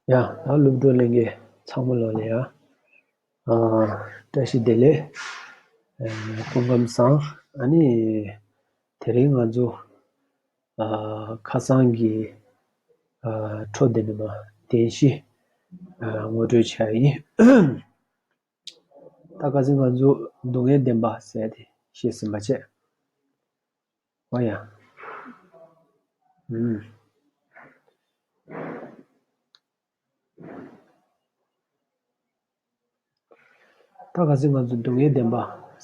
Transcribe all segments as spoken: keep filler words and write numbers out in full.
ཡ། ད་སློབ་ཕྲུག་ལྷན་རྒྱས་ཚང་མ་ལོ་ལ་ཡ། ཨ། བཀྲ་ཤིས་བདེ་ལེགས། ཨ། སྐུ་ཁམས་བཟང་། ཨ་ནི། དེ་རིང་ང་ཚོ། ཨ། ཁ་སང་གི། ཨ། འཕྲོ་འདི་ནས་མ་བདེན་བཞི། ཨ། ངོ་སྤྲོད་བྱ་ཡིན། ད་ཁ་སང་ང་ཚོ་སྡུག་བསྔལ་བདེན་པ་ཟེར་དེ་བཤད་ཟིན་པ་བྱས། ཨོ་ཡ། ཨུམ། ད་ག་ཚོད་ང་ཚོ་སྡུག་བསྔལ་བདེན་པ་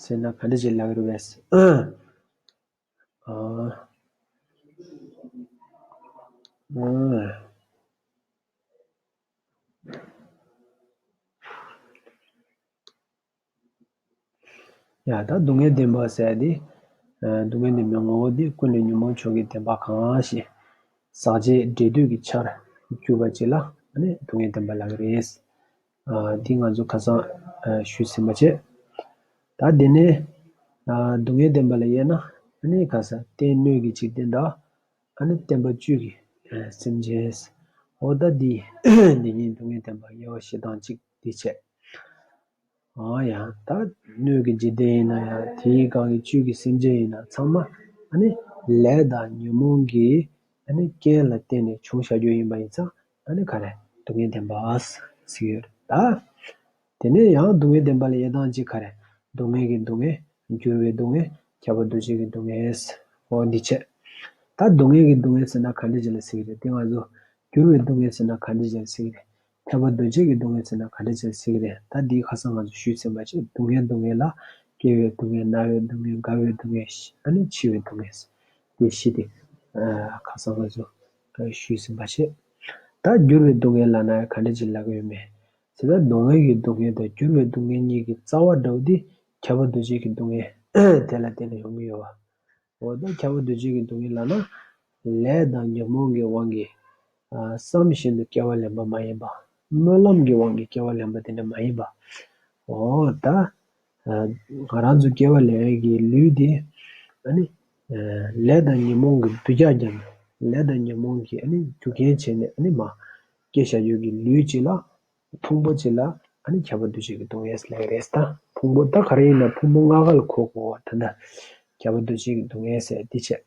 ཟེར་ན་ག་འདྲ་ཞིག་ལབ་ཀྱི་རེད་པས། ཨ། ཨ། ཡ། ད་སྡུག་བསྔལ་བདེན་པ་ཟེར་ཡ་དེ། ཨ། སྡུག་བསྔལ་བདེན་པའི་ངོ་བོ་དེ་ཀུན་ནས་ཉོན་མོངས་ཕྱོགས་ཀྱི་བདེན་པ་གང་ཞིག་ཟག་བཅས་འབྲེལ་འདོད་ཀྱི་ཆར་གྱུར་པ་ཅིག་ལ་ཨ་ནི་སྡུག་བསྔལ་བདེན་པ་ལབ་ཀྱི་རེད། ཨ། འདི་ང་ཚོ་ཁ་སང་ཨ་ཞུས་ཟིན་པ་བྱས། ད་དེ་ནས་ཨ་སྡུག་བསྔལ་བདེན་པ་ལ་དབྱེ་ན་ཨ་ནི་ཁ་སང་རྟེན་སྣོད་ཀྱི་འཇིག་རྟེན་དང་ཨ་ནི་བརྟེན་པ་བཅུད་ཀྱི་ཨ་སེམས་ཅན། འོ་ད་འདི་འདི་གཉིས་སྡུག་བསྔལ་བདེན་པ་དབྱེ་བ་བྱེད་སྟངས་གཅིག་འདི་བྱས། ཨ་ཡ། ད་སྣོད་ཀྱི་འཇིག་རྟེན་ཡིན་ན་ཡང་དེའི་སྒང་གི་བཅུད་ཀྱི་སེམས་ཅན་ཡིན་ན་ཚང་མ་ཨ་ནི་ལས་དང་ཉོན་མོངས་ཀྱི་ཨ་ནི་རྐྱེན་ལ་བརྟེན་ནས་བྱུང་བཞག་རྒྱུ་ཡིན་པ་ཡིན་ཙང་ཨ་ནི་ག་རེ་སྡུག་བསྔལ་བདེན་པ་ཟེར་གྱི་ཡོད་རེད་ད། དེ་ནས་ཡང་སྡུག་བསྔལ་བདེན་པ་ལ་དབྱེ་སྟངས་གཅིག་ག་རེ། སྡུག་བསྔལ་གྱི་སྡུག་བསྔལ། འགྱུར་བའི་སྡུག་བསྔལ། ཁྱབ་པ་འདུ་བྱེད་ཀྱི་སྡུག་བསྔལ། འོ་འདི་བྱས། ད་སྡུག་བསྔལ་གྱི་སྡུག་བསྔལ་ཟེར་ན་ག་འདྲ་ཅིག་ལ་ཟེར་གྱི་རེད་དེ་ང་ཚོ། འགྱུར་བའི་སྡུག་བསྔལ་ཟེར་ན་ག་འདྲ་ཅིག་ལ་ཟེར་གྱི་རེད། ཁྱབ་པ་འདུ་བྱེད་ཀྱི་སྡུག་བསྔལ་ཟེར་ན་ག་འདྲ་ཅིག་ལ་ཟེར་གྱི་རེད། ད་འདིའི་ཁ་སང་ང་ཚོ་ཞུས་ཟིན་པ་བྱས་སྡུག་བསྔལ་སྡུག་བསྔལ་ལ། སྐྱེ་བའི་སྡུག་བསྔལ། ན་བའི་སྡུག་བསྔལ། རྒ་བའི་སྡུག་བསྔལ། ཨ་ནི་འཆི་བའི་སྡུག་བསྔལ། དེ་བཞི་དེ། ཨ། ཁ་སང་ང་ཚོ་ཞུས་ཟིན་པ་བྱས། ད་འགྱུར་བའི་སྡུག་བསྔལ་ལབ་ན་ག་འདྲ་ཅིག་ལབ་ཀྱི་ཡོད་མེད། དེ་ལྟར་སྡུག་བསྔལ་གྱི་སྡུག་བསྔལ་དང་འགྱུར་བའི་སྡུག་བསྔལ་གཉིས་ཀྱི་རྩ་བ་འདྲ་བོ་དེ་ཁྱབ་པ་འདུ་བྱེད་ཀྱི་སྡུག་བསྔལ་དེ་ལ་བརྟེན་ནས་ཡོང་གི་ཡོད་པ། འོ་ད་ཁྱབ་པ་འདུ་བྱེད་ཀྱི་སྡུག་བསྔལ་ལབ་ན། ལས་དང་ཉོན་མོངས་ཀྱི་དབང་གིས་ཨ་བསམ་བཞིན་དུ་སྐྱེ་བ་ལེན་པ་མ་ཡིན་པ། སྨོན་ལམ་གྱི་དབང་གིས་སྐྱེ་བ་ལེན་པ་དེ་འདྲ་མ་ཡིན་པ། འོ་ད་ཨ་ང་རང་ཚོ་སྐྱེ་བ་ལེན་ཡས་ཀྱི་ལུས་དེ་ཨ་ནི་ཨ་ལས་དང་ཉོན་མོངས་ཀྱི་འདུ་འཇགས་བརྒྱབ་ནས་ལས་དང་ཉོན་མོངས་ཀྱི་ཨ་ནི་རྒྱུ་རྐྱེན་བྱས་ནས་ཨ་ནི་མ་སྐྱེ་བཞག་ཡོད་ཀྱི་ལུས་གཅིག་ལ། ཕུང་པོ་གཅིག་ལ་ཨ་ནི་ཁྱབ་པ་འདུ་བྱེད་ཀྱི་སྡུག་བསྔལ་ཟེར་ལབ་ཀྱི་རེད་ད། ཕུང་པོ་ད་ག་རེ་ཡིན་ན་ཕུང་པོ་ལྔ་ཀ་ལ་གོ་དགོས་པ་ད་ལྟ། ཁྱབ་པ་འདུ་བྱེད་ཀྱི་སྡུག་བསྔལ་ཟེར་འདི་བྱས།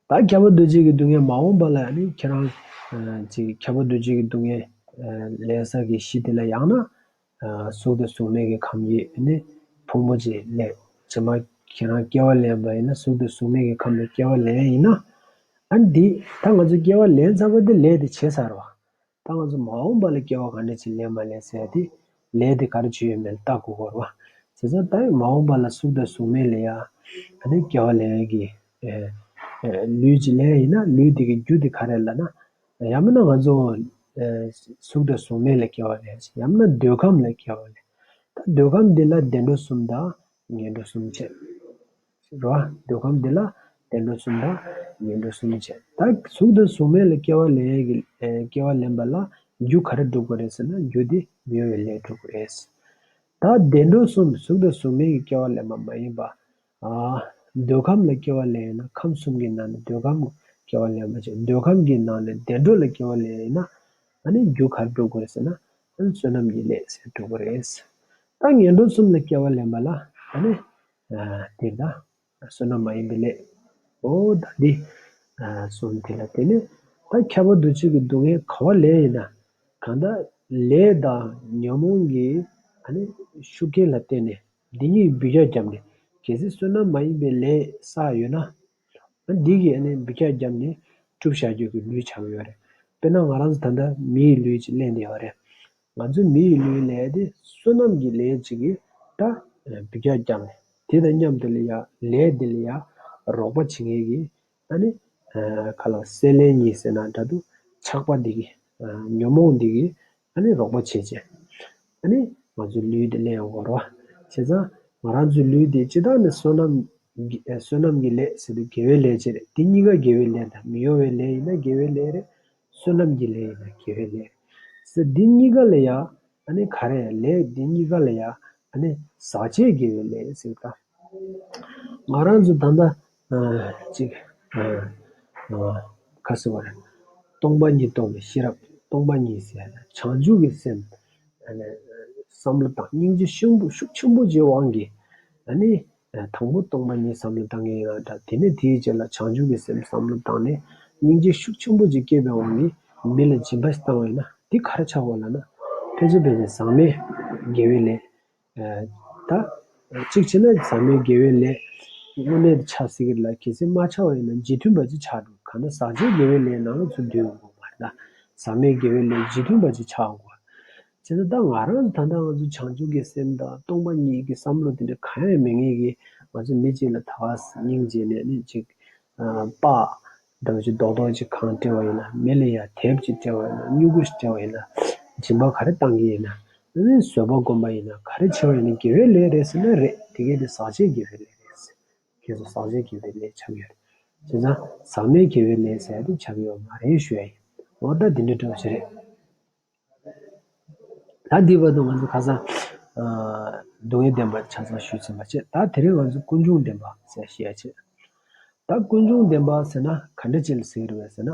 ད་ཁྱབ་པ་འདུ་བྱེད་ཀྱི་སྡུག་བསྔལ་མ་འོངས་པ་ལ་ཨ་ནི་ཁྱེད་རང་ཨ་ཅིག་ཁྱབ་པ་འདུ་བྱེད་ཀྱི་སྡུག་བསྔལ་ཨ་ལེན་ས་གི་གཞི་དེ་ལ་ཡང་ན་ཨ་གཟུགས་དང་གཟུགས་མེད་ཀྱི་ཁམས་ཀྱི་ཨ་ནི་ཕུང་པོ་ཅིག་ལེན། རྗེས་མ་ཁྱེད་རང་སྐྱེ་བ་ལེན་པ་ཡིན་ན་གཟུགས་དང་གཟུགས་མེད་ཀྱི་ཁམས་ལ་སྐྱེ་བ་ལེན་ཡིན་ན། ཨ་ནི་འདི་ད་ང་ཚོ་སྐྱེ་བ་ལེན་ཚར་བ་དེ་ལས་དེ་བྱས་ཚར་བ། ད་ང་ཚོ་མ་འོངས་པ་ལ་སྐྱེ་བ་ག་འདྲ་ཅིག་ལེན་མ་ལེན་ཟེར་ཡ་དེ་ལས་དེ་ག་རེ་བྱེད་ཡོད་མེད་ལ་བལྟ་དགོས་ཀྱི་རེད་བ། བྱས་ཙང་ད་མ་འོངས་པ་ལ་གཟུགས་དང་གཟུགས་མེད་ལ་ཡ་ཨ་ནི་སྐྱེ་བ་ལེན་ཡ་གི་ཨེ་ཨེ་ལུས་ཅིག་ལེན་ཡ་ཡིན་ན་ལུས་དེ་གི་རྒྱུ་དེ་ག་རེ་ལབ་ན། ཡང་མིན་ན་ང་ཚོ་ཨེ་གཟུགས་དང་གཟུགས་མེད་ལ་སྐྱེ་བ་ལེན་ཡ་ཡིན། ཡང་མིན་ན་འདོད་ཁམས་ལ་སྐྱེ་བ་ལེན། ད་འདོད་ཁམས་འདི་ལ་བདེ་འགྲོ་གསུམ་དང་ངན་འགྲོ་གསུམ་བྱས། རེད་བ། འདོད་ཁམས་འདི་ལ་བདེ་འགྲོ་གསུམ་དང་ངན་འགྲོ་གསུམ་བྱས། ད་གཟུགས་དང་གཟུགས་མེད་ལ་སྐྱེ་བ་ལེན་ཡས་ཀྱི་ཨེ་སྐྱེ་བ་ལེན་པ་ལ་རྒྱུ་ག་རེ་སྒྲུབ་དགོས་རེད་ཟེར་ན་རྒྱུ་དེ་མི་གཡོ་བའི་ལས་སྒྲུབ་དགོས་རེད། ད་བདེ་འགྲོ་གསུམ་གཟུགས་དང་གཟུགས་མེད་ཀྱི་སྐྱེ་བ་ལེན་པ་མ་ཡིན་པ། ཨ་འདོད་ཁམས་ལ་སྐྱེ་བ་ལེན་ཡིན་ན་ཁམས་གསུམ་གྱི་ནང་ནས་འདོད་ཁམས་སྐྱེ་བ་ལེན་པ་བྱས། འདོད་ཁམས་ཀྱི་ནང་ནས་བདེ་འགྲོ་ལ་སྐྱེ་བ་ལེན་ཡིན་ན་ཨ་ནི་རྒྱུ་ག་རེ་སྒྲུབ་དགོས་རེད་ཟེར་ན་ཨ་ནི་བསོད་ནམས་ཀྱི་ལས་ཟེར་སྒྲུབ་དགོས་རེད། ད་ངན་འགྲོ་གསུམ་ལ་སྐྱེ་བ་ལེན་པ་ལ་ཨ་ནི། ཨ་དེ་ལ་བསོད་ནམས་མ་ཡིན་པའི་ལས། འོ་ད་འདི་ཨ་གསུམ་དེ་ལ་བརྟེན་ནས་ད་ཁྱབ་པ་འདུ་བྱེད་ཀྱི་སྡུག་བསྔལ་ག་བ་ལས་ཡིན་ན། གང་ལྟར་ལས་དང་ཉོན་མོངས་ཀྱི་ཨ་ནི་ཤུགས་རྐྱེན་ལ་བརྟེན་ནས་འདི་གཉིས་འབུད་རྒྱག་བརྒྱབ་ནས་གལ་སྲིད་བསོད་ནམས་མ་ཡིན་པའི་ལས་བསགས་ཡོད་ན། ཨ་འདི་གིས་ཨ་ནི་འབུད་རྒྱག་བརྒྱབ་ནས་གྲུབ་བཞག་རྒྱུ་གི་ལུས་ཆགས་ཡོད་རེད། དཔེར་ན་ང་རང་ཚོ་ད་ལྟ་མིའི་ལུས་ཅིག་ལེན་བསྡད་ཡོད་རེད། ང་ཚོའི་མི་ཡི་ལུས་ལས་དེ་བསོད་ནམས་ཀྱི་ལས་ཅིག་གིས་ད་འབུད་རྒྱག་བརྒྱབ་ནས་དེ་དང་མཉམ་དུ་ལ་ཡ་ལས་དེ་ལ་ཡ་རོགས་པ་བྱེད་མཁན་གྱི་ཨ་ནི་ཁ་ལ་སྲེད་ལེན་གཉིས་ཟེར་ན་འདྲ་འདུག་ཆགས་པ་འདི་གི་ཉོན་མོངས་འདི་གི་ཨ་ནི་རོགས་པ་བྱེད་བྱས་ཨ་ནི་ང་ཚོའི་ལུས་དེ་ལེན་ཡོང་གི་རེད་བ། བྱས་ཙང་ང་རང་ཚོའི་ལུས་དེ་སྤྱིར་བཏང་ནས་བསོད་ནམས་ཀྱི་བསོད་ནམས་ཀྱི་ལས་ཟེར་དུས་དགེ་བའི་ལས་ཅིག་རེད། དེ་གཉིས་ཀ་དགེ་བའི་ལས་དང་མི་གཡོ་བའི་ལས་ཡིན་ན་དགེ་བའི་ལས་རེད། བསོད་ནམས་ཀྱི་ལས་ཡིན་ན་དགེ་བའི་ལས་རེད། ཟེར་འདི་གཉིས་ཀ་ལ་ཡ་ཨ་ནི་ག་རེ་ལས་འདི་གཉིས་ཀ་ལ་ཡ་ཨ་ནི་ཟག་བཅས་དགེ་བའི་ལས་ཟེར་ད། ང་རང་ཚོ་ད་ལྟ་ཨ་ཅིག་ཨ་ཨ་ག་ཟེར་བ་རེད། སྟོང་པ་ཉིད་རྟོགས་པའི་ཤེས་རབ་ སྟོང་པ་ཉིད་ཟེར་ཡ་ན་བྱང་ཆུབ་ཀྱི་སེམས་ཨ་ནི་བསམ་བློ་བཏང་། སྙིང་རྗེ་ཤུགས་ཤུགས་ཆེན་པོ་ཅིག་དབང་གིས་ཨ་ནི་དང་པོ་སྟོང་པ་ཉིད་བསམ་བློ་བཏང་གི་ཡིན་ན་འདྲ། དེ་ནས་དེའི་རྗེས་ལ་བྱང་ཆུབ་ཀྱི་སེམས་བསམ་བློ་བཏང་ནས་སྙིང་རྗེ་ཤུགས་ཆེན་པོ་ཅིག་སྐྱེས་པའི་དབང་གིས་མི་ལ་སྦྱིན་པ་ཞིག་བཏང་བ་ཡིན་ན་དེ་ག་རེ་ཆགས་པ་ལབ་ན། ཕལ་ཆེར་ཕལ་ཆེར་ཟག་མེད་དགེ་བའི་ལས། ད་གཅིག་བྱས་ན་ཟག་མེད་དགེ་བའི་ལས་དངོས་གནས་དེ་ཆགས་སྲིད་ཀྱི་རེད་ལ། གལ་སྲིད་མ་ཆགས་པ་ཡིན་ན་རྗེས་མཐུན་པ་ཅིག་ཆགས་འགྲོ། གང་ལྟར་ཟག་བཅས་དགེ་བའི་ལས་ནང་ལ་ཚུར་འདུས་དགོས་པ་རེད་ད། ཟག་མེད་དགེ་བའི་ལས་རྗེས་མཐུན་པ་ཅིག་ཆགས་དགོས། བྱས་ཙང་ད་ང་རང་ད་ལྟ་ང་ཚོ་བྱང་ཆུབ་ཀྱི་སེམས་དང་སྟོང་པ་ཉིད་ཀྱི་བསམ་བློ་དེ་འདྲ་གང་ཡང་མེད་མཁན་གྱི་ང་ཚོ་མི་གཅིག་ལ་ད་སྙིང་རྗེ་ནས་ནི་ཅིག་ཨ་པགས་འདྲ་བོ་ཅིག་རྡོག་རྡོག་ཅིག་གང་སྤྲད་པ་ཡིན་ན། མི་ལ་ཡ་དེབ་ཅིག་སྤྲད་པ་ཡིན་ན། སྨྱུ་གུ་ཞིག་སྤྲད་པ་ཡིན་ན། སྦྱིན་པ་ག་རེ་བཏང་གི་ཡིན་ན། ཨ་ནི་བཟོད་པ་སྒོམ་པ་ཡིན་ན། ག་རེ་བྱས་པ་ཡིན་ན་དགེ་བའི་ལས་རེད་ཟེར་ན་རེད། དེ་གས་དེ་ཟག་བཅས་དགེ་བའི་ལས་རེད། ཁྱེད་ཚོ་ཟག་བཅས་དགེ་བའི་ལས་ཆགས་ཡོད་རེད། བྱས་ཙང་ཟག་མེད་དགེ་བའི་ལས་ཟེར་ཡ་དེ་ཆགས་ཡོད་མ་རེད་ཞུ་ཡ་ཡིན། འོ་ད་དེ་འདྲ་འདྲ་བོ་ཞིག་རེད། ད་འདི་བར་དུ་ང་ཚོ་ཁ་སང་ཨ་སྡུག་བསྔལ་བདེན་པ་ཆ་ཚང་ཞུས་ཟིན་པ་བྱས། ད་དེ་རིང་ང་ཚོ་ཀུན་འབྱུང་བདེན་པ་ཟེར་བཤད་ཡ་བྱས། ད་ཀུན་འབྱུང་བདེན་པ་ཟེར་ན་ག་འདྲ་ཅིག་ལ་ཟེར་གྱི་རེད་པས་ཟེར་ན།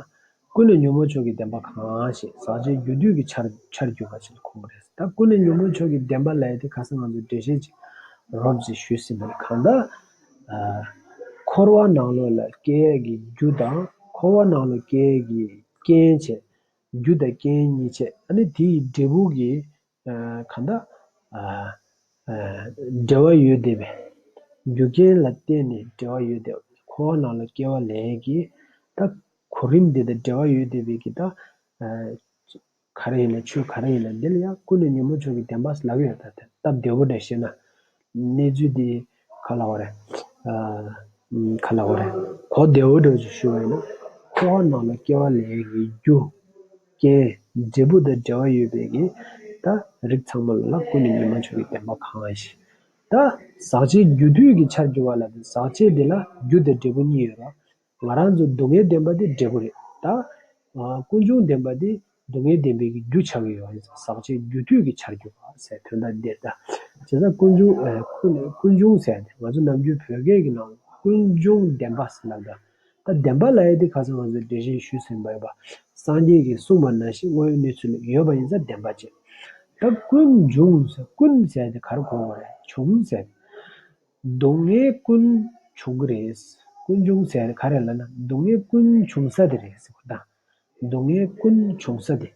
ཀུན་ནས་ཉོན་མོངས་ཕྱོགས་ཀྱི་བདེན་པ་གང་ཞེས་ཟག་བཅས་རྒྱུ་དུས་ཀྱི་ཆར་ཆར་གྱུར་པ་ཞིག་ལ་གོ་གི་རེད། ད་ཀུན་ནས་ཉོན་མོངས་ཕྱོགས་ཀྱི་བདེན་པ་ལབ་ཡ་དེ་ཁ་སང་ང་ཚོ་འགྲེལ་བཤད་ཅིག་རོབ་ཅིག་ཞུས་ཟིན་པ་རེད། གང་ལྟར་ཨ་འཁོར་བ་ནང་ལོགས་ལ་སྐྱེ་ཡ་གི་རྒྱུ་དང་འཁོར་བ་ནང་ལོགས་སྐྱེ་ཡ་གི་རྐྱེན་བྱས། རྒྱུ་དང་རྐྱེན་གཉིས་བྱས། ཨ་ནི་དེ་ཡི་འབྲས་བུ་གི་ཨ་གང་ལྟར་ཨ་ཨ་འབྲེལ་བ་ཡོད་བསྡད་པའི་རྒྱུ་རྐྱེན་ལ་བརྟེན་ནས་འབྲེལ་བ་ཡོད་བསྡད་པ། འཁོར་བ་ནང་ལ་སྐྱེ་བ་ལེན་ཡས་ཀྱི་ད་གོ་རིམ་འདི་དང་འབྲེལ་བ་ཡོད་བསྡད་པའི་གི་ད་ཨ་ག་རེ་ཡིན་ན་ཆོས་ག་རེ་ཡིན་ན་འདི་ལ་ཡང་ཀུན་ནས་ཉོན་མོངས་ཕྱོགས་ཀྱི་བདེན་པ་ལབ་ཀྱི་ཡོད། ད་དེ་སྟབས་བདེ་བོ་འདྲ་བཤད་ན། གནས་ཚུལ་འདི་ག་ལབ་དགོས་རེད། ཨ་ག་ལབ་དགོས་རེད། གོ་བདེ་བོ་འདྲ་ཅིག་ཞུ་བ་ཡིན་ན། འཁོར་བ་ནང་ལ་སྐྱེ་བ་ལེན་ཡས་ཀྱི་རྒྱུ་རྐྱེན་འབྲས་བུ་དང་འབྲེལ་བ་ཡོད་པའི་གི་ད་རིགས་ཚང་མ་ལ་ལ་ཀུན་ནས་ཉོན་མོངས་ཕྱོགས་ཀྱི་བདེན་པ་གང་ཞེས། ད་ཟག་བཅས་རྒྱུ་དུས་ཀྱི་ཆར་གྱུར་པ་ལབ་དུས་ཟག་བཅས་འདི་ལ་རྒྱུ་དང་འབྲས་བུ་གཉིས་ཡོད་རེད། ང་རང་ཚོ་སྡུག་བསྔལ་བདེན་པ་དེ་འབྲས་བུ་རེད། ད་ཨ་ཀུན་འབྱུང་བདེན་པ་དེ་སྡུག་བསྔལ་བདེན་པའི་གི་རྒྱུ་ཆགས་ཀྱི་ཡོད་རེད། ཟག་བཅས་རྒྱུ་དུས་ཀྱི་ཆར་གྱུར་པ་ཟེར་དོན་དག་འདིར་ད། བྱས་ཙང་ཀུན་འབྱུང་ཨ་ཀུན་ཀུན་འབྱུང་ཟེར་ཏེ་ང་ཚོ་ནམ་རྒྱུན་བོད་སྐད་ཀྱི་ནང་ཀུན་འབྱུང་བདེན་པ་ཟེར་ལབ་ད། ད་བདེན་པ་ལབ་ཡ་དེ་ཁ་སང་ང་ཚོ་འགྲེལ་བཤད་ཞུས་ཟིན་པ་ཡོད་པ། སངས་རྒྱས་ཀྱིས་གསུངས་པ་ནང་བཞིན་དངོས་ཡོད་གནས་ཚུལ་ཡོད་པ་ཡིན་ཙང་བདེན་པ་བྱས། ད་ཀུན་འབྱུང་ཟེར་ཀུན་ཟེར་དེ་ག་རེ་གོ་དགོས་རེད། འབྱུང་ཟེར། སྡུག་བསྔལ་ཀུན་འབྱུང་གི་རེད། ཀུན་འབྱུང་ཟེར་ག་རེ་ལབ་ན་སྡུག་བསྔལ་ཀུན་འབྱུང་ས་དེ་རེད་ཟེར་བ་དང་། སྡུག་བསྔལ་ཀུན་འབྱུང་ས་དེ།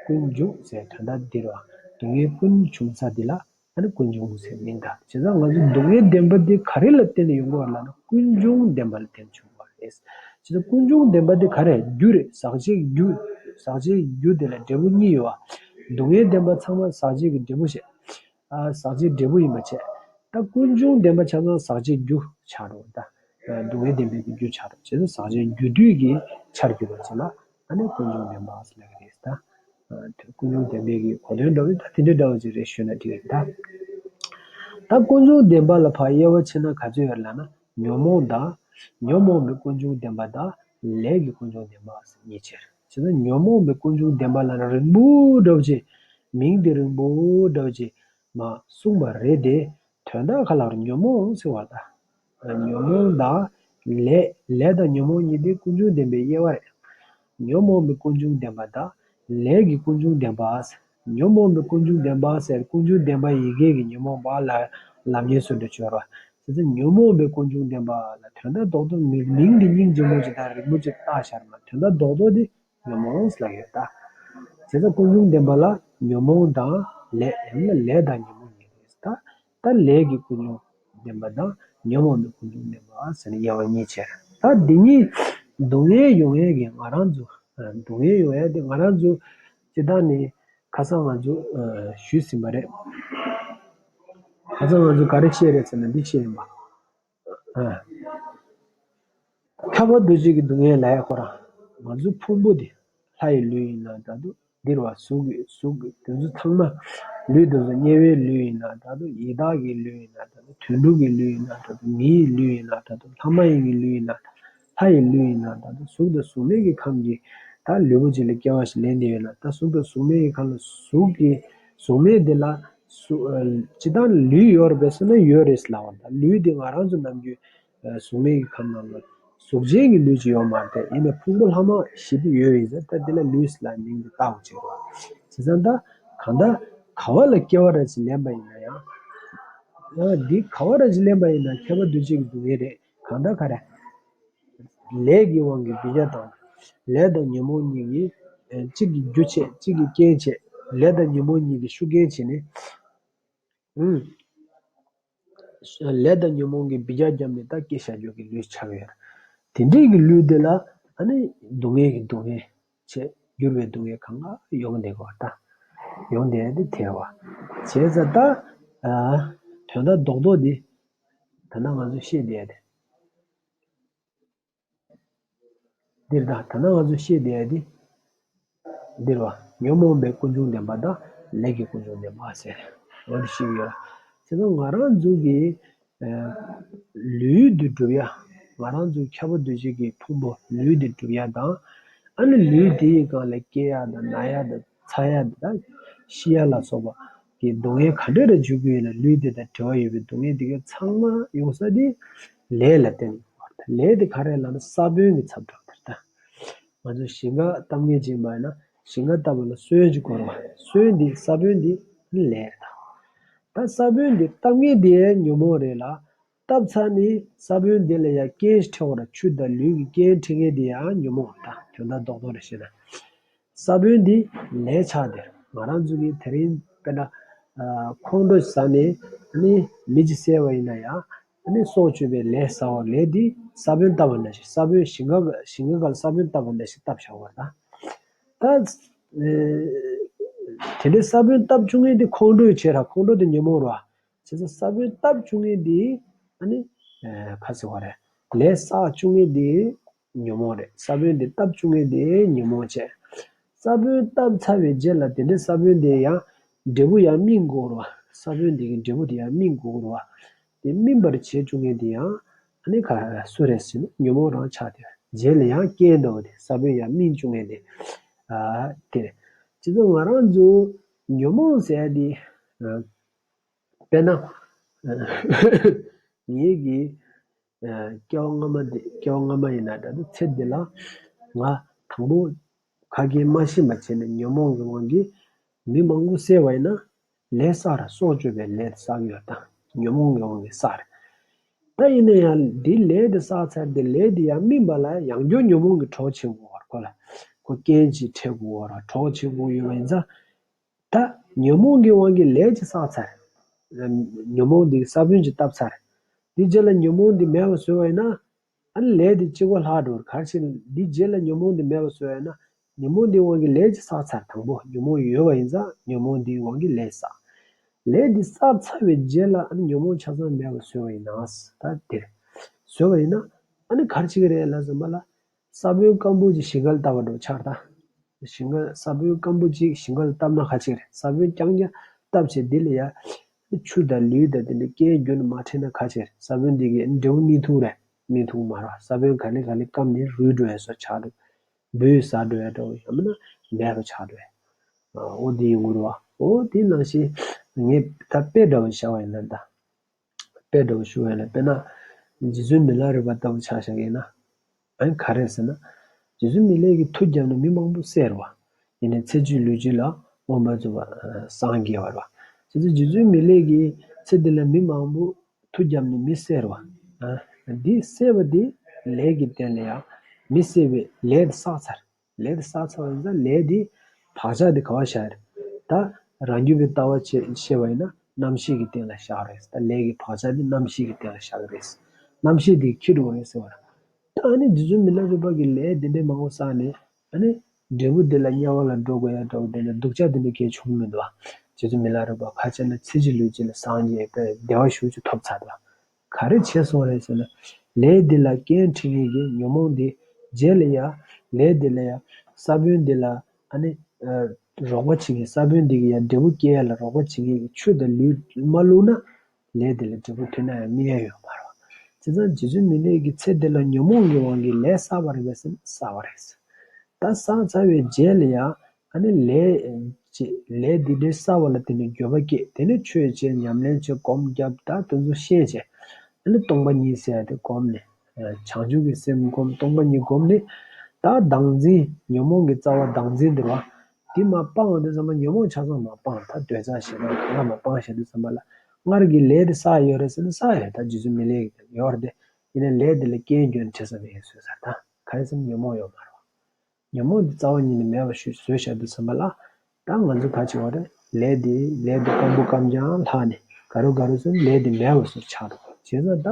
ཀུན་འབྱུང་ཟེར་དོན་དག་འདི་རེད་བ། སྡུག་བསྔལ་ཀུན་འབྱུང་ས་འདི་ལ་ཨ་ནི་ཀུན་འབྱུང་ཟེར་མིང་བཏགས། བྱས་ཙང་ང་ཚོ་སྡུག་བསྔལ་བདེན་པ་འདི་ག་རེ་ལ་བརྟེན་ནས་ཡོང་གི་ཡོད་ལབ་ན་ཀུན་འབྱུང་བདེན་པ་ལ་བརྟེན་ནས་བྱུང་བ་རེད། བྱས་ཙང་ཀུན་འབྱུང་བདེན་པ་འདི་ག་རེ་རྒྱུ་རེད། ཟག་བཅས་རྒྱུ། ཟག་བཅས་རྒྱུ་དེ་ལ་འབྲས་བུ་གཉིས་ཡོད་བ། སྡུག་བསྔལ་བདེན་པ་ཚང་མ་ཟག་བཅས་ཀྱི་འབྲས་བུ་བྱས། ཨ་ཟག་བཅས་འབྲས་བུ་ཡིན་པ་བྱས། ད་ཀུན་འབྱུང་བདེན་པ་ཆ་ཚང་ཟག་བཅས་རྒྱུ་ཆགས་འགྲོ་ད། སྡུག་བསྔལ་བདེན་པའི་གི་རྒྱུ་ཆགས་འགྲོ་བྱས་ཙང་ཟག་བཅས་རྒྱུ་དུས་ཀྱི་ཆར་གྱུར་པ་ཅིག་ལ་ཨ་ནི་ཀུན་འབྱུང་བདེན་པ་ཟེར་ལབ་ཀྱི་རེད་ད། ཨ་ཀུན་འབྱུང་བདེན་པའི་གི་གོ་དོན་འདྲ་བོ་ད་དེ་འདྲ་འདྲ་བོ་ཅིག་རེད་ཞུས་ན་འགྲིག་གི་རེད་ད། ད་ཀུན་འབྱུང་བདེན་པ་ལ་ཕར་དབྱེ་བ་ཕྱེ་ན་ག་ཚོད་ཡོད་ལབ་ན་ཉོན་མོངས་དང་། ཉོན་མོངས་པའི་ཀུན་འབྱུང་བདེན་པ་དང་ལས་ཀྱི་ཀུན་འབྱུང་བདེན་པ་ཟེར་གཉིས་ཕྱེ་རེད། བྱས་ཙང་ཉོན་མོངས་པའི་ཀུན་འབྱུང་བདེན་པ་ལབ་ན་རིང་པོ་འདྲ་བོ་ཅིག་མིང་དེ་རིང་པོ་འདྲ་བོ་ཅིག་མ་གསུངས་པ་རེད་དེ། དོན་དག་ག་ལ་བར་ཉོན་མོངས་ཟེར་བ་དང་། ཉོན་མོངས་དང་ལས། ལས་དང་ཉོན་མོངས་གཉིས་དེ་ཀུན་འབྱུང་བདེན་པའི་དབྱེ་བ་རེད། ཉོན་མོངས་པའི་ཀུན་འབྱུང་བདེན་པ་དང་ལས་ཀྱི་ཀུན་འབྱུང་བདེན་པ། ཉོན་མོངས་པའི་ཀུན་འབྱུང་བདེན་པ་ཟེར་ཀུན་འབྱུང་བདེན་པ་ཡི་གེ་གི་ཉོན་མོངས་པ་ལ་ལམ་ཉེས་སུ་འདྲ་བྱོས་ར། དེ་ཚེ་ཉོན་མོངས་པའི་ཀུན་འབྱུང་བདེན་པ་ལ་དོན་དག་རྡོག་རྡོག་མིང་མིང་འདི་སྙིང་རྗེ་མོ་ཅིག་དང་རིང་མོ་ཅིག་བཏགས་ཤར་མ་དོན་དག་རྡོག་རྡོག་དེ། ཉོན་མོངས་ལབ་ཡོད་ད། དེ་ཚེ་ཀུན་འབྱུང་བདེན་པ་ལ་ཉོན་མོངས་དང་ལས། ཡང་ན་ལས་དང་ཉོན་མོངས་གཉིས་རེད་ད། ད་ལས་ཀྱི་ཀུན་འབྱུང་བདེན་པ་དང་ཉོན་མོངས་པའི་ཀུན་འབྱུང་བདེན་པ་ཟེར་ནས་དབྱེ་བ་གཉིས་ཕྱེ། ད་འདི་གཉིས་སྡུག་བསྔལ་ཡོང་ཡས་ཀྱི་ང་རང་ཚོ་སྡུག་བསྔལ་ཡོང་ཡས་དེ་ང་རང་ཚོ་སྤྱིར་བཏང་ནས་ཁ་སང་ང་ཚོ་ཞུས་ཟིན་པ་རེད། ཁ་སང་ང་ཚོ་ག་རེ་བཤད་རེད་ཟེར་ན་འདི་བཤད་ཡིན་པ། ཨ། ཁྱབ་པ་འདུ་བྱེད་ཀྱི་སྡུག་བསྔལ་ལ་ཡ་ཁོ་རང་ང་ཚོ་ཕུང་པོ་འདི་ལྷ་ཡི་ལུས་ཡིན་ན་འདྲ་འདུག་འདིར་བ་གཟུགས་ཀྱི་གཟུགས་ཀྱི་དེ་ཚོ་ཚང་མ་ལུས་དེ་ཚོ་དམྱལ་བའི་ལུས་ཡིན་ན་འདྲ་འདུག་ཡི་དྭགས་ཀྱི་ལུས་ཡིན་ན་འདྲ་འདུག་དུད་འགྲོ་གི་ལུས་ཡིན་ན་འདྲ་འདུག་མི་ཡི་ལུས་ཡིན་ན་འདྲ་འདུག་ལྷ་མ་ཡིན་གྱི་ལུས་ཡིན་ན་ལྷ་ཡི་ལུས་ཡིན་ན་འདྲ་འདུག་གཟུགས་དང་གཟུགས་མེད་ཀྱི་ཁམས་ཀྱི་ད་ལུས་པོ་གཅིག་ལ་སྐྱེ་བ་ཞིག་ལེན་བསྡད་ཡོད་ན་ད་གཟུགས་དང་གཟུགས་མེད་ཀྱི་ཁམས་ལ་གཟུགས་ཀྱི་གཟུགས་མེད་དེ་ལ་གཟུགས་ཨ་སྤྱིར་བཏང་ལུས་ཡོད་རེད་པས་ཟེར་ན་ཡོད་རེད་ཟེར་ལབ་པ་ད་ལུས་དེ་ང་རང་ཚོ་ནམ་རྒྱུན་གཟུགས་མེད་ཀྱི་ཁམས་ནང་ལ་ གཟུགས་ཅན་གྱི་ལུས་ཅིག་ཡོད་མ་རེད། དེ་ཡིན་ནའི་ཕུང་པོ་ལྷག་མ་བཞི་དེ་ཡོད་པ་ཡིན་ཙང་ད་དེ་ལ་ལུས་ལ་མིང་དེ་བཏགས་པ་ཅིག་རེད་བ། བྱས་ཙང་ད་གང་ལྟར་ག་བ་ལ་སྐྱེ་བ་རེ་ཞིག་ལེན་པ་ཡིན་ན་ཡང་། ཡང་འདི་ག་བ་རེ་ཞིག་ལེན་པ་ཡིན་ན་ཁྱབ་པ་འདུ་བྱེད་ཀྱི་སྡུག་བསྔལ་རེད། གང་ལྟར་ག་རེ། ལས་ཀྱི་དབང་གིས་འབུད་རྒྱག་དང་། ལས་དང་ཉོན་མོངས་གཉིས་ཀྱིས་ཨེ་གཅིག་གིས་རྒྱུ་བྱེད། གཅིག་གིས་རྐྱེན་བྱེད། ལས་དང་ཉོན་མོངས་གཉིས་ཀྱིས་ཤུགས་རྐྱེན་བྱས་ནས། ཨུམ། ལས་དང་ཉོན་མོངས་ཀྱིས་འབུད་རྒྱག་བརྒྱབ་ནས་ད་སྐྱེ་བཞག་རྒྱུ་གི་ལུས་ཆགས་ཡོད། དེ་འདྲའི་གི་ལུས་དེ་ལ་ཨ་ནི་སྡུག་བསྔལ་གྱི་སྡུག་བསྔལ་བྱས་འགྱུར་བའི་སྡུག་བསྔལ་གང་ག་ཡོང་བསྡད་དགོས་པ་ད། ཡོང་བསྡད་དེ་ཐལ་བ། བྱས་ཙང་ད་ཨ་དོན་དག་རྡོག་རྡོག་འདི་ད་ལྟ་ང་ཚོས་བཤད་བསྡད་དེ། འདིར་ད་ད་ལྟ་ང་ཚོས་བཤད་བསྡད་ཡ་འདི། འདིར་བ། ཉོན་མོངས་པའི་ཀུན་འབྱུང་བདེན་པ་དང་ལས་ཀྱི་ཀུན་འབྱུང་བདེན་པ་ཟེར། འོ་འདི་ཞིག་ཡོད། བྱས་ཙང་ང་རང་ཚོ་གི་ཨ་ལུས་འདི་སྒྲུབ་ཡ། ང་རང་ཚོའི་ཁྱབ་པ་འདུ་བྱེད་ཀྱི་ཕུང་པོ་ལུས་འདི་སྒྲུབ་ཡ་དང་། ཨ་ནི་ལུས་འདིའི་སྒང་ལ་སྐྱེ་ཡ་དང་ན་ཡ་དང་ཚ་ཡ་དང་ཤི་ཡ་ལ་སོགས་པ་གི་སྡུག་བསྔལ་ག་འདྲ་རེ་འཇུག་གི་ཡོད་ན་ལུས་འདི་དང་འབྲེལ་བ་ཡོད་པའི་སྡུག་བསྔལ་འདི་གའི་ཚང་མ་ཡོང་ས་འདི་ལས་ལ་བརྟེན་ནས་ཡོང་བ་རེད། ལས་དེ་ག་རེ་ལབ་ན་ས་བོན་གྱི་ཚབ་འགྲོ་བ་རེད་ད། ང་ཚོ་ཞིང་ཁ་གཏམ་ངན་བྱེད་པ་ཡིན་ན་ཞིང་ཁ་བཏབ་པ་ལ་སོན་ཅིག་དགོས་རེད་བ། སོན་འདི་ས་བོན་འདི་ལས་རེད་ད། ད་ས་བོན་འདི་གཏམ་ངན་འདི་ཉོན་མོངས་རེད་ལ། བཏབ་ཚར་ནས་ས་བོན་འདི་ལ་ཡང་རྐྱེན་ཞིག་འཕྲད་དགོས་རེད། ཆུ་དང་ལུད་ཀྱི་རྐྱེན་འཕྲད་མཁན་འདི་ཡང་ཉོན་མོངས་རེད་ད། དོན་དག་རྡོག་རྡོག་རེ་བཤད་ན། ས་བོན་འདི་ལས་ཆགས་དེར་ང་རང་ཚོ་གིས་དེ་རིང་དཔེར་ན་ཨ་ཁོང་ཁྲོ་ཟ་ནས་ནི་མི་གཅིག་བསད་པ་ཡིན་ན་ཡང་ནི་སྲོག་གཅོད་པའི་ལས་བསགས་པ། ལས་འདི་ས་བོན་བཏབ་པ་ནང་བཞིན། ས་བོན་ཞིང་ཁ་ཞིང་ཁ་ཁ་ལ་ས་བོན་བཏབ་པ་ནང་བཞིན་བཏབ་བཞག་པ་རེད་ད། ད་དེ་འདྲའི་ས་བོན་བཏབ་བཅུག་མཁན་དེ་ཁོང་ཁྲོ་བྱེད་ར། ཁོང་ཁྲོ་དེ་ཉོན་མོངས་རེད་བ། བྱས་ཙང་ས་བོན་བཏབ་བཅུག་མཁན་དེ་ཨ་ནི་ཨ་ག་ཟེར་བ་རེད། ལས་བསགས་བཅུག་མཁན་དེ་ཉོན་མོངས་རེད། ས་བོན་དེ་བཏབ་བཅུག་མཁན་དེ་ཉོན་མོངས་བྱས། ས་བོན་བཏབ་ཚར་བའི་རྗེས་ལ་དེ་འདྲའི་ས་བོན་དེ་ཡང་འབྲས་བུ་ཡང་སྨིན་དགོས་རེད་བ། ས་བོན་དེ་གི་འབྲས་བུ་དེ་ཡང་སྨིན་དགོས་རེད་བ། དེ་སྨིན་པར་བྱེད་བཅུག་མཁན་དེ་ཡང་ཨ་ནི་ག་སུ་རེད་ཟེར་ན་ཉོན་མོངས་རང་ཆགས་དེ། རྗེས་ལ་ཡང་རྐྱེན་འདྲ་བོ་དེ་ས་བོན་ཡང་སྨིན་བཅུག་མཁན་དེ་ཨ་དེ་རེད། བྱས་ཙང་ང་རང་ཚོ་ཉོན་མོངས་ཟེར་ཡ་དེ་ཨ། དཔེར་ན། ངེད་ཀྱི་ཨ་སྐྱེ་བ་སྔ་མ་འདི་སྐྱེ་བ་སྔ་མ་ཡིན་ན་འདྲ། ད་ཚེ་འདི་ལ་ང་དང་པོ་ཁ་སྐད་མ་ཤེས་པ་བྱས་ནས་ཉོན་མོངས་ཀྱི་དབང་གིས་མི་མང་པོ་བསད་པ་ཡིན་ན་ལས་བསགས་ར། སྲོག་གཅོད་པའི་ལས་བསགས་ཡོད་ད། ཉོན་མོངས་ཀྱི་དབང་གིས་བསགས་རེད། ད་ཡིན་ན་ཡང་འདི་ལས་དེ་བསགས་ཚར་ཏེ་ལས་དེ་ཡང་སྨིན་པ་ལ་ཡང་བསྐྱར་ཉོན་མོངས་ཀྱི་གྲོགས་བྱེད་དགོས་པ་རེད། ཁོ་ལ་ཁོ་རྐྱེན་གྱིས་འཕྲད་དགོས་པ་རེད། གྲོགས་བྱེད་དགོས་ཡོད་པ་ཡིན་ཙང་། ད་ཉོན་མོངས་ཀྱི་དབང་གིས་ལས་ཅིག་བསགས་ཚར། ཉོན་མོངས་འདི་གི་ས་བོན་ཅིག་བཏབ་ཚར། དེ་རྗེས་ལ་ཉོན་མོངས་འདི་མེད་པ་བཟོས་པ་ཡིན་ན། ཨ་ནི་ལས་འདི་གཅིག་པོ་ལྷག་འགྲོ་ག་རེ་བྱས་ནས་འདི་རྗེས་ལ་ཉོན་མོངས་འདི་མེད་པ་བཟོས་པ་ཡིན་ན། ཉོན་མོངས་འདིའི་དབང་གིས་ལས་ཅིག་བསགས་ཚར། དང་པོ་ཉོན་མོངས་ཡོད་པ་ཡིན་ཙང་ཉོན་མོངས་འདིའི་དབང་གིས་ལས་བསགས། ལས་འདི་བསགས་ཚར་བའི་རྗེས་ལ་ཨ་ནི་ཉོན་མོངས་ཆ་ཚང་མེད་པ་བཟོས་པ་ཡིན་ན། ད་དེར་བཟོས་པ་ཡིན་ན་ཨ་ནི་ག་རེ་བྱེད་ཀྱི་རེད་ལབ་ཟེར་བ་ལ། ས་བོན་སྐམ་པོ་ཅིག་ཞིང་ཁར་བཏབ་པ་འདྲ་བོ་ཆགས་ད། ཞིང་ཁ་ས་བོན་སྐམ་པོ་ཅིག་ཞིང་ཁར་བཏབ་ན་ག་ཅིག་རེད། ས་བོན་རྐྱང་རྐྱང་བཏབ་བྱས་འདི་ལ་ཡ་ཆུ་དང་ལུད་དང་དེ་འདྲ་རྐྱེན་རྒྱུན་མ་འཕྲད་ན་ག་ཅིག་རེད། ས་བོན་འདི་གི་འབྲས་བུ་སྨིན་ཐུབ་རེད། སྨིན་ཐུབ་མ་རེད། ས་བོན་ག་ལེ་ག་ལེ་སྐམ་ནས་རུལ་འགྲོ་ཡ་བཟོ་ཆགས་འགྲོ། འབུས་ཟ་འགྲོ་ཡ་འདྲ་བོ་ཡང་མིན་ན་མེད་པ་ཆགས་འགྲོ་ཡ། འོ་འདི་ཡོང་གི་རེད་བ། འོ་དེ་ནང་བཞིན་ངས་ད་དཔེ་འདྲ་བོ་བཞག་པ་ཡིན་ན་ད། དཔེ་འདྲ་བོ་ཞུ་བ་ཡིན་ན། དཔེར་ན་རྗེ་བཙུན་མི་ལ་རས་པ་ལྟ་བུ་ཆ་བཞག་ཡིན་ན། ཨ་ནི་ག་རེ་ཟེར་ན། རྗེ་བཙུན་མི་ལས་ཀྱིས་མཐུ་བརྒྱབ་ནས་མི་མང་པོ་བསད་རེད་བ། ཡིན་ནའི་ཚེ་གཅིག་ལུས་གཅིག་ལ་མངོན་པར་རྫོགས་པར་སངས་རྒྱས་པ་རེད་བ། བྱས་ཙང་རྗེ་བཙུན་མི་ལས་ཀྱིས་ཚེ་འདི་ལ་མི་མང་པོ་མཐུ་བརྒྱབ་ནས་མི་བསད་རེད་བ། ཨ་འདི་བསད་པ་འདི་ལས་ཀྱི་རྟེན་ལ་ཡང་མི་བསད་པའི་ལས་དེ་བསགས་ཚར། ལས་དེ་བསགས་ཚར་བ་ཡིན་ཙང་ལས་དེ་བག་ཆགས་དེ་ག་བ་བཞག་རེད། ད་རང་རྒྱུད་པའི་ལྟ་བ་བྱས་བཤད་པ་ཡིན་ན་རྣམ་ཤེས་ཀྱི་སྟེང་ལ་བཞག་རེད། ད་ལས་ཀྱི་བག་ཆགས་དེ་རྣམ་ཤེས་ཀྱི་སྟེང་ལ་བཞག་གི་རེད། རྣམ་ཤེས་དེ་འཁྱེར་འགྲོ་གི་རེད་ཟེར་བ་རེད། ད་ཨ་ནི་རྗེ་བཙུན་མི་ལ་རས་པ་གིས་ལས་དེ་འདྲའི་མང་པོ་བསགས་ནས་ཨ་ནི་འབྲས་བུ་དེ་ལ་དམྱལ་བ་ལ་འགྲོ་དགོས་ཡ་འདྲ་བོ་དེ་འདྲ་སྡུག་ཅག་དེ་འདྲ་གང་ཡང་བྱུང་མི་འདུག་བ། རྗེ་བཙུན་མི་ལ་རས་པ་ཁ་ཆེ་ན་ཚེ་གཅིག་ལུས་གཅིག་ལ་སངས་རྒྱས་པའི་བདེ་བ་ཞེ་པོ་ཅིག་ཐོབ་ཚར་འདུག་བ། ག་རེ་བྱས་སོང་རེད་ཟེར་ན། ལས་འདི་ལ་རྐྱེན་འཕྲད་མཁན་གྱི་ཉོན་མོངས་འདི་རྗེས་ལ་ཡ། ལས་འདི་ལ་ཡ། ས་བོན་འདི་ལ་ཨ་ནི་ཨ་རོགས་པ་བྱེད་མཁན། ས་བོན་འདི་གི་ཡ་འབྲས་བུ་སྐྱེ་ཡ་ལ་རོགས་པ་བྱེད་མཁན་གྱི་ཆུ་དང་ལུད་མ་བླུགས་ན་ལས་འདི་ལ་འབྲས་བུ་ཐོན་ན་ཡང་སྨིན་ཡ་ཡོད་མ་རེད། བྱས་ཙང་རྗེ་བཙུན་མི་ལས་ཀྱིས་ཚེ་འདི་ལ་ཉོན་མོངས་ཀྱི་དབང་གིས་ལས་བསགས་པ་རེད་པས་ཟེར་ན་བསགས་པ་རེད། ད་བསགས་ཚར་བའི་རྗེས་ལ་ཡ། ཨ་ནི་ལས་ཅེས་ལས་འདི་འདྲའི་བསགས་པ་ལ་དེ་ནི་འགྱོད་པ་སྐྱེས། དེ་ནི་ཆོས་བྱས། ཉམས་ལེན་བྱས། སྒོམ་བརྒྱབ། ད་དེ་ཚོ་ཤེས་བྱས། ཨ་ནི་སྟོང་པ་ཉིད་ཟེར་ཡ་དེ་སྒོམ་ནས་ བྱང་ཆུབ་ཀྱི་སེམས་སྒོམ། སྟོང་པ་ཉིད་སྒོམ་ནས་ད་བདག་འཛིན། ཉོན་མོངས་ཀྱི་རྩ་བ་བདག་འཛིན་འདུལ་བ། དེ་མ་སྤངས་པ་དུས་ཙམ་པ་ཉོན་མོངས་ཆ་ཚང་མ་སྤངས། ད་འདོད་ཆགས་ཞེ་སྡང་གང་ག་མ་སྤངས་བཞག་དུས་ཙམ་པ་ལ། སྔར་གྱི་ལས་དེ་བསགས་ཡོད་རེད་ཟེར་ན་བསགས་ཡོད། ད་རྗེ་བཙུན་མི་ལས་ཀྱི་ཡོད་རེད་དེ། ཡིན་ནའི་ལས་དེ་ལ་རྐྱེན་བྱུང་ནས་བྱས་ཙམ་ཡིན་བཟོས་ཚར། ད་ག་རེ་ཟེར་ན་ཉོན་མོངས་ཡོད་མ་རེད་བ། ཉོན་མོངས་དེ་རྩ་བ་ཉིད་ནས་མེད་པ་ཞིག་བཟོས་བཞག་དུས་ཙམ་པ་ལ། ད་ང་ཚོ་ག་བྱེད་དགོས་རེད། ལས་དེ་ལས་དེ་སྐམ་པོ་སྐམ་རྐྱང་ལྷག་ནས་ག་རུ་ག་རུ་སོང་ལས་དེ་མེད་པ་བཟོས་ཆགས་འགྲོ། བྱས་ཙང་ད་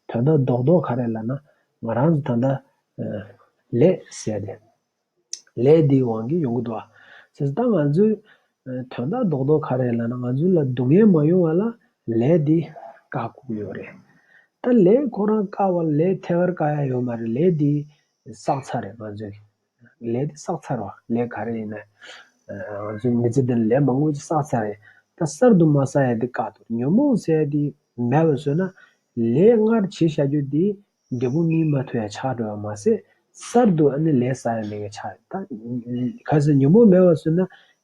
དོན་དག་རྡོག་རྡོག་ག་རེ་ལབ་ན། ང་རང་ཚོ་ད་ལྟ་ལས་ཟེར་དེ། ལས་འདིའི་དབང་གིས་ཡོང་གི་འདུག་ཨ། བྱས་ཙང་ད་ང་ཚོའི་དོན་དག་རྡོག་རྡོག་ག་རེ་ལབ་ན། ང་ཚོ་ལ་སྡུག་བསྔལ་མ་ཡོང་བ་ལ་ལས་འདི་བཀག་དགོས་ཀྱི་ཡོད་རེད། ད་ལས་ཁོ་རང་བཀག་པ་ལས་ཐད་ཀར་བཀག་ཡ་ཡོད་མ་རེད། ལས་འདི་བསགས་ཚར་རེད། ང་ཚོས་ལས་འདི་བསགས་ཚར་བ། ལས་ག་རེ་ཡིན་ན་ང་ཚོའི་མི་ཚེ་འདི་ལ་ལས་མང་པོ་ཅིག་བསགས་ཚར་རེད། ད་གསར་དུ་མ་བསགས་ཡ་འདི་བཀག་འདུག་ཉོན་མོངས་ཟེར་ཡ་འདི་མེད་པ་བཟོས་ན་ལས་སྔར་བྱས་བཞག་རྒྱུ་འདི་འབྲས་བུ་སྨིན་མ་ཐུབ་ཡ་ཆགས་འགྲོ་བ་མ་ཟད། གསར་དུ་ཨ་ནི་ལས་བསགས་ཡ་མེད་མཁན་ཆགས་རེད། ད་གལ་སྲིད་ཉོན་མོངས་མེད་པ་བཟོས་ན་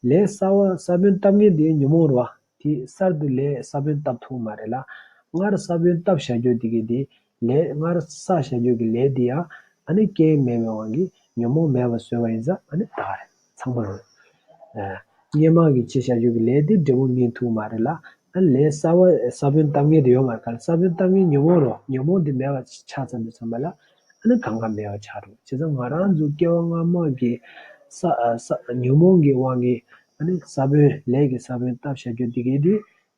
ལས་གསར་བ་ས་བོན་བཏབ་མཁན་དེ་ཉོན་མོངས་རེད་བ། དེ་གསར་དུ་ལས་ས་བོན་བཏབ་ཐུབ་མ་རེད་ལ། སྔར་ས་བོན་བཏབ་བཞག་རྒྱུ་དེ་གི་དེ་ལས་སྔར་བསགས་བཞག་རྒྱུ་གི་ལས་དེ་ཡང་ཨ་ནི་རྐྱེན་མེད་པའི་དབང་གིས་ཉོན་མོངས་མེད་པ་བཟོས་པ་ཡིན་ཙང་ཨ་ནི་བདག་རེད། ཚང་མ་རེད། སྔས་མ་གི་བྱས་བཞག་རྒྱུ་གི་ལས་དེ་འབྲས་བུ་སྨིན་ཐུབ་མ་རེད་ལ། ཨ་ལས་གསར་བ་ས་བོན་བཏབ་མཁན་དེ་ཡོད་མ་རེད། ག་ལ་ས་བོན་བཏབ་མཁན་ཉོན་མོངས་རེད། ཉོན་མོངས་དེ་མེད་པ་ཆགས་ཚར་དུས་ཙམ་པ་ལ་ཨ་ནི་གང་ག་མེད་པ་ཆགས་འགྲོ། བྱས་ཙང་ང་རང་ཚོ་སྐྱེ་བ་སྔ་མ་གི་ས་ས་ཉོན་མོངས་ཀྱི་དབང་གིས་ཨ་ནི་ས་བོན་ལས་ཀྱི་ས་བོན་བཏབ་བཞག་རྒྱུ་དེ་གའི་དེ་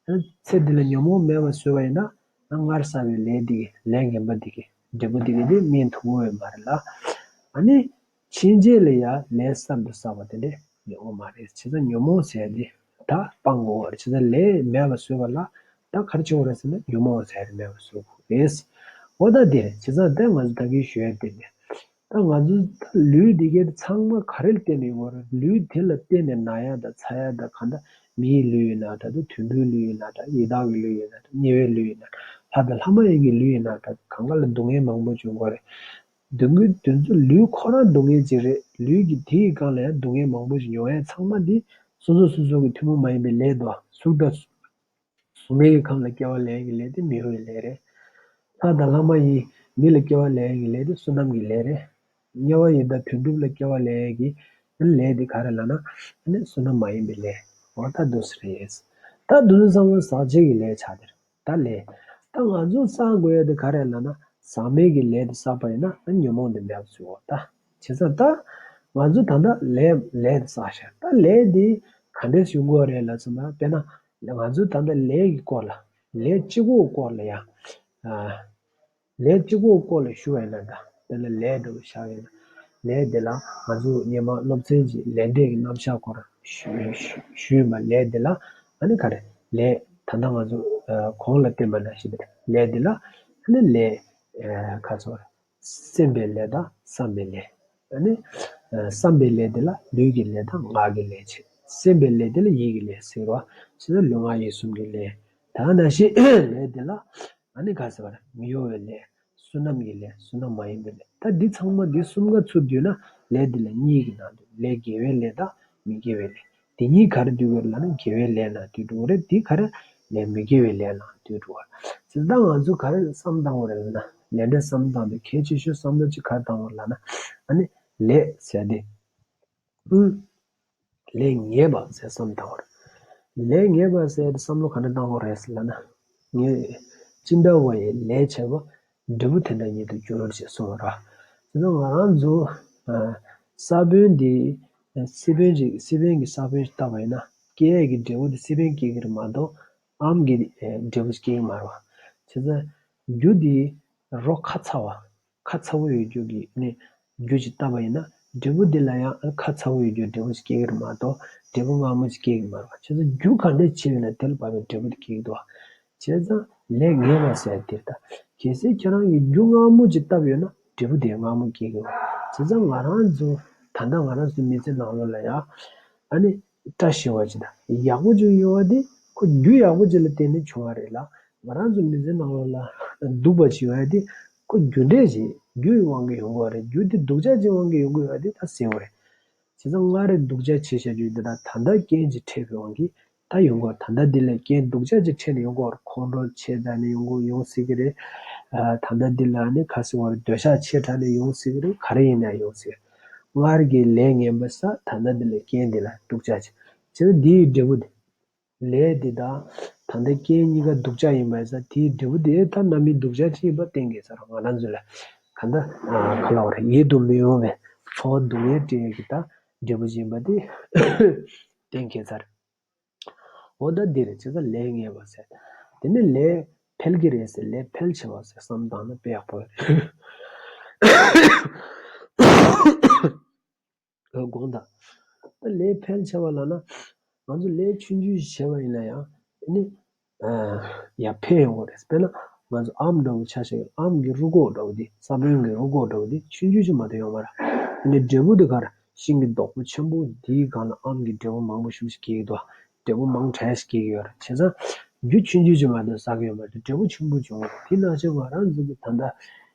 ཨ་ནི་ཚེ་འདི་ལ་ཉོན་མོངས་མེད་པ་བཟོས་པ་ཡིན་ན་ཨ་སྔར་བསགས་པའི་ལས་དེ་གི་ལས་ངན་པ་དེ་གི་འབྲས་བུ་དེ་གི་དེ་སྨིན་ཐུབ་ཀྱི་ཡོད་མ་རེད་ལ། ཨ་ནི། ཕྱིན་ཆད་ལ་ཡང་ལས་གསར་དུ་བསགས་པ་དེ་འདྲ་ཡོང་གི་མ་རེད། བྱས་ཙང་ཉོན་མོངས་ཟེར་དེ་ད་སྤང་དགོས་པ་རེད། བྱས་ཙང་ལས་མེད་པ་བཟོས་པ་ལ་ད་ག་རེ་བྱེད་དགོས་རེད་ཟེར་ན་ཉོན་མོངས་ཟེར་དེ་མེད་པ་བཟོ་དགོས་རེད། འོ་ད་དེ་རེད། བྱས་ཙང་ད་ང་ཚོ་ད་གིན་ཞུ་ཡ་དེ་ནས་ད་ང་ཚོ་ད་ལུས་འདི་གའི་ཚང་མ་ག་རེ་ལ་བརྟེན་ནས་ཡོང་གི་རེད། ལུས་དེ་ལ་བརྟེན་ནས་ན་ཡ་དང་ཚ་ཡ་དང་གང་ལྟར་མིའི་ལུས་ཡིན་ན་ད་དུང་དུད་འགྲོའི་ལུས་ཡིན་ན་ད་ཡི་དྭགས་ཀྱི་ལུས་ཡིན་ན་ད་དམྱལ་བའི་ལུས་ཡིན་ན་ལྷ་དང་ལྷ་མ་ཡིན་གྱི་ལུས་ཡིན་ན་ད་གང་ག་ལ་སྡུག་བསྔལ་མང་པོ་བྱུང་གི་རེད། སྡུག་བསྔལ་དེ་ཚོ་ལུས་ཁོ་རང་སྡུག་བསྔལ་ཅིག་རེད། ལུས་ཀྱི་དེ་ཡི་སྒང་ལ་ཡང་སྡུག་བསྔལ་མང་པོ་ཞིག་མྱོང་ཡས་ཚང་མ་འདི་སོ་སོ་སོ་སོ་གི་ཐུན་མོང་མ་ཡིན་པའི་ལས་དང་། གཟུགས་དང་གཟུགས་མེད་ཀྱི་ཁམས་ལ་སྐྱེ་བ་ལེན་གྱི་ལས་དེ་མི་འོས་ལས་རེད། ལྷ་དང་ལྷ་མ་ཡིན་མི་ལ་སྐྱེ་བ་ལེན་གྱི་ལས་དེ་བསོད་ནམས་ཀྱི་ལས་རེད། དམྱལ་བ་ཡི་དྭགས་དུད་འགྲོ་ལ་སྐྱེ་བ་ལེན་གྱི་ལས་དེ་ག་རེ་ལབ་ན་ཨ་ནི་བསོད་ནམས་མ་ཡིན་པའི་ལས། འོ་ད་འདུག་སེ་རེད། ད་འདི་ཚོ་ཚང་མ་ཟག་བཅས་ཀྱི་ལས་ཆགས་དེ་རེད། ད་ལས། ད་ང་ཚོ་བསགས་དགོས་ཡ་དེ་ག་རེ་ལབ་ན་ཟག་མེད་ཀྱི་ལས་དེ་བསགས་པ་ཡིན་ན་ཨ་ཉོན་མོངས་དེ་མེད་པ་བཟོ་འོ་ད། བྱས་ཙང་ད་ང་ཚོ་ད་ལྟ་ལས་ལས་དེ་བསགས་ཤག་ད་ལས་དེ་ག་འདྲས་བྱུང་དགོས་རེད་ལབ་ཙམ་པ་དཔེར་ན་ང་ཚོ་ད་ལྟ་ལས་ཀྱི་སྐོར་ལ་ལས་གཅིག་པོའི་སྐོར་ལ་ཡ། ལས་གཅིག་པོའི་སྐོར་ལ་ཞུ་བ་ཡིན་ན་ད་དཔེར་ན་ལས་དེ་བཞག་ཡིན་ན་ལས་དེ་ལ་ང་ཚོ་སྔོན་མ་སློབ་ཚན་གྱི་ལས་འབྲས་ཀྱི་རྣམ་གཞག་སྐོར་ཞུ་ཞུ་ཞུས་པ་ལས་དེ་ལ་ཨ་ནི་ག་རེ་ལས་ད་ལྟ་ང་ཚོ་གོང་ལ་བསྟན་པ་ནང་བཞིན་ལས་དེ་ལ་ཨ་ནི་ལས་ཁ་ཚོར། སེམས་པའི་ལས་དང་བསམ་པའི་ལས། ཨ་ནི། བསམ་པའི་ལས་དེ་ལ་ལུས་ཀྱི་ལས་དང་ངག་གི་ལས་བྱེད། སེམས་པའི་ལས་དེ་ལ་ཡིད་ཀྱི་ལས་ཟེར་བ། ཟེར་ན་ལུས་ངག་ཡིད་གསུམ་གྱི་ལས། ད་ནང་བཞིན་ལས་དེ་ལ་ཨ་ནི་ག་ཟེར་བ་རེད། མི་གཡོ་བའི་ལས། བསོད་ནམས་ཀྱི་ལས། བསོད་ནམས་མ་ཡིན་པའི་ལས། ད་འདི་ཚང་མ་འདི་གསུམ་ཀ་ཚུར་བསྡུས་ན་ལས་དེ་ལ་གཉིས་ཀྱི་ནང་དུ་ལས་དགེ་བའི་ལས་དང་མི་དགེ་བའི་ལས། དེ་གཉིས་ག་རེ་འདུས་དགོས་ལབ་ན་དགེ་བའི་ལས་ནང་འདུས་འགྲོ་གི་རེད། དེ་ག་རེ་ལས་མི་དགེ་བའི་ལས་ནང་འདུས་འགྲོ་གི་རེད། དེ་ད་ང་ཚོ་ག་རེ་བསམ་བཏང་དགོས་རེད་ལབ་ན་ལས་འབྲས་བསམ་བཏང་དུས་གལ་ཆེ་ཤོས་བསམ་བློ་གཅིག་ག་རེ་བཏང་དགོས་ལབ་ན་ཨ་ནི་ལས་ཟེར་དེ། ཨུམ། ལས་ངེས་པ་ཟེར་བསམ་བཏང་དགོས་རེད། ལས་ངེས་པ་ཟེར་དེ་བསམ་བློ་ག་འདྲ་བཏང་དགོས་རེད་ལབ་ན། ངས་ཅི་འདྲ་བ་ཡི་ལས་བྱས་པ། འབྲས་བུ་དེ་འདྲ་ཉིད་དུ་འགྱུར་ཞེས་གསུངས་པ་རེད། དེ་ནི་ང་རང་ཚོ་ས་བོན་འདི་སི་པན་ཅིག་སི་པན་གྱི་ས་བོན་ཞིག་བཏབ་པ་ཡིན་ན་སྐྱེ་ཡས་ཀྱི་འབྲས་བུ་དེ་སི་པན་སྐྱེ་གི་རེད་མ་གཏོགས་ཨམ་གྱི་འབྲས་བུ་ཞིག་སྐྱེ་གི་མ་རེད་བ། བྱས་ཙང་རྒྱུ་འདི་རོ་ཁ་ཚ་བ་ཁ་ཚ་བོ་ཡོད་རྒྱུ་གི་ནི་རྒྱུ་ཞིག་བཏབ་པ་ཡིན་ན་འབྲས་བུ་འདི་ལ་ཡང་ཁ་ཚ་བོ་ཡོད་རྒྱུ་འབྲས་བུ་ཞིག་སྐྱེ་གི་རེད་མ་གཏོགས་འབྲས་བུ་མངར་མོ་ཞིག་སྐྱེ་གི་མ་རེད་བ། བྱས་ཙང་རྒྱུ་ག་འདྲས་བྱས་ཡོད་ན་དེ་ལ་བབས་པའི་འབྲས་བུ་དེ་སྐྱེ་གི་འདུག་བ། བྱས་ཙང་ལས་ངེས་པ་ཟེར་དེ་ལྟ། གལ་སྲིད་ཁྱེད་རང་གིས་རྒྱུ་མངར་མོ་ཅིག་བཏབ་ཡོད་ན་འབྲས་བུ་དེ་མངར་མོ་སྐྱེ་གི་རེད། བྱས་ཙང་ང་རང་ཚོ་ད་ལྟ་ང་རང་ཚོའི་མི་ཚེ་ནང་ལོགས་ལ་ཡང་ཨ་ནི་བཀྲ་ཤིས་པ་ཅིག་དང་ཡག་པོ་ཅིག་ཡོང་བ་དེ་ཁོ་རྒྱུ་ཡག་པོ་ཅིག་ལ་བརྟེན་ནས་བྱུང་བ་རེད་ལ། ང་རང་ཚོའི་མི་ཚེ་ནང་ལོགས་ལ་སྡུག་པ་ཅིག་ཡོང་བ་དེ་ཁོ་རྒྱུ་འབྲས་ཅིག་རྒྱུ་ཡི་དབང་གིས་ཡོང་གི་ཡོད་རེད། རྒྱུ་དེ་སྡུག་ཅག་ཅིག་དབང་གིས་ཡོང་གི་ཡོད་པ་དེ་ད་གསལ་པོ་རེད། བྱས་ཙང་སྔར་རེ་སྡུག་ཅག་བྱས་བཞག་རྒྱུ་འདི་དག་ད་ལྟ་རྐྱེན་གྱིས་འཕྲད་པའི་དབང་གིས་ད་ཡོང་གི་ཡོད། ད་ལྟ་འདི་ལ་རྐྱེན་སྡུག་ཅག་ཅིག་འཕྲད་ནས་ཡོང་གི་ཡོད། ཁོང་ཁྲོ་ཆེ་ཙམ་ནས་ཡོང་གི་ཡོང་སྲིད་ཀྱི་རེད། ད་ལྟ་འདི་ལ་ནི་ཁ་སི་བར་འདོད་ཆགས་ཆེ་དྲགས་ནས་ཡོང་སྲིད་ཀྱི་རེད། ག་རེ་ཡིན་ན་ཡོང་སྲིད། སྔར་གྱི་ལས་ངན་པ་ས་ད་ལྟ་འདི་ལ་རྐྱེན་འདི་ལ་སྡུག་ཅག་ཆེ། བྱས་ན་འདིའི་འབྲས་བུ་འདི། ལས་འདི་དང་ད་ལྟ་རྐྱེན་གཉིས་ཀ་སྡུག་ཅག་ཡིན་པ་ས་དེའི་འབྲས་བུ་དེ་ད་རྣམ་སྨིན་སྡུག་ཅག་ཅིག་ཡིན་པ་གཏན་འཁེལ་ཚར། ང་རང་ཚོ་ལ་ག་འདྲ་ག་ལ་བ་རེད། ཡིད་དུ་མི་འོང་བའི་ཚོར་བ་སྡུག་བསྔལ་སྤྲད་ཀྱི་ད་འབྲས་བུ་ཡིན་པ་དེ་གཏན་འཁེལ་ཚར། འོ་ད་འདི་རེད། བྱས་ཙང་ལས་ངན་པ་ཟེར། དེ་ནི་ལས་འཕེལ་གྱི་རེད་ཟེར། ལས་འཕེལ་ཆེ་བ་ཟེར་བསམ་བཏང་ན་དཔེ་ཡག་པོ་རེད། དགོངས་དག་ད་ལས་འཕེལ་ཆེ་བ་ལབ་ན་ང་ཚོ་ལས་ཆུང་ཆུང་ཞིག་བྱས་པ་ཡིན་ན་ཡང་དེ་ནི་ཡར་འཕེལ་ཡོང་གི་རེད། དཔེར་ན་ང་ཚོ་ཨམ་འདྲ་བོ་ཆ་བཞག་ཨམ་གྱི་རུས་ཁོག་འདྲ་བོ་དེ་ས་བོན་གྱི་རུས་ཁོག་འདྲ་བོ་དེ་ཆུང་ཆུང་ཞིག་མ་གཏོགས་ཡོད་མ་རེད། དེ་ནི་འབྲས་བུ་དེ་ག་རེ། ཤིང་གི་རྡོག་པོ་ཆེན་པོ་དེའི་སྒང་ལ་ཨམ་གྱི་འབྲས་བུ་མང་པོ་ཞེ་པོ་ཞིག་སྐྱེ་གི་འདུག་འབྲས་བུ་མང་དྲགས་ཤིག་སྐྱེ་གི་ཡོད་རེད། བྱས་ཙང་རྒྱུ་ཆུང་ཆུང་ཅིག་མ་གཏོགས་བསགས་ཀྱི་ཡོད་མ་རེད། འབྲས་བུ་ཆེན་པོ་བྱུང་བ་རེད། དེ་ནང་བཞིན་ང་རང་ཚོ་གི་ད་ལྟ་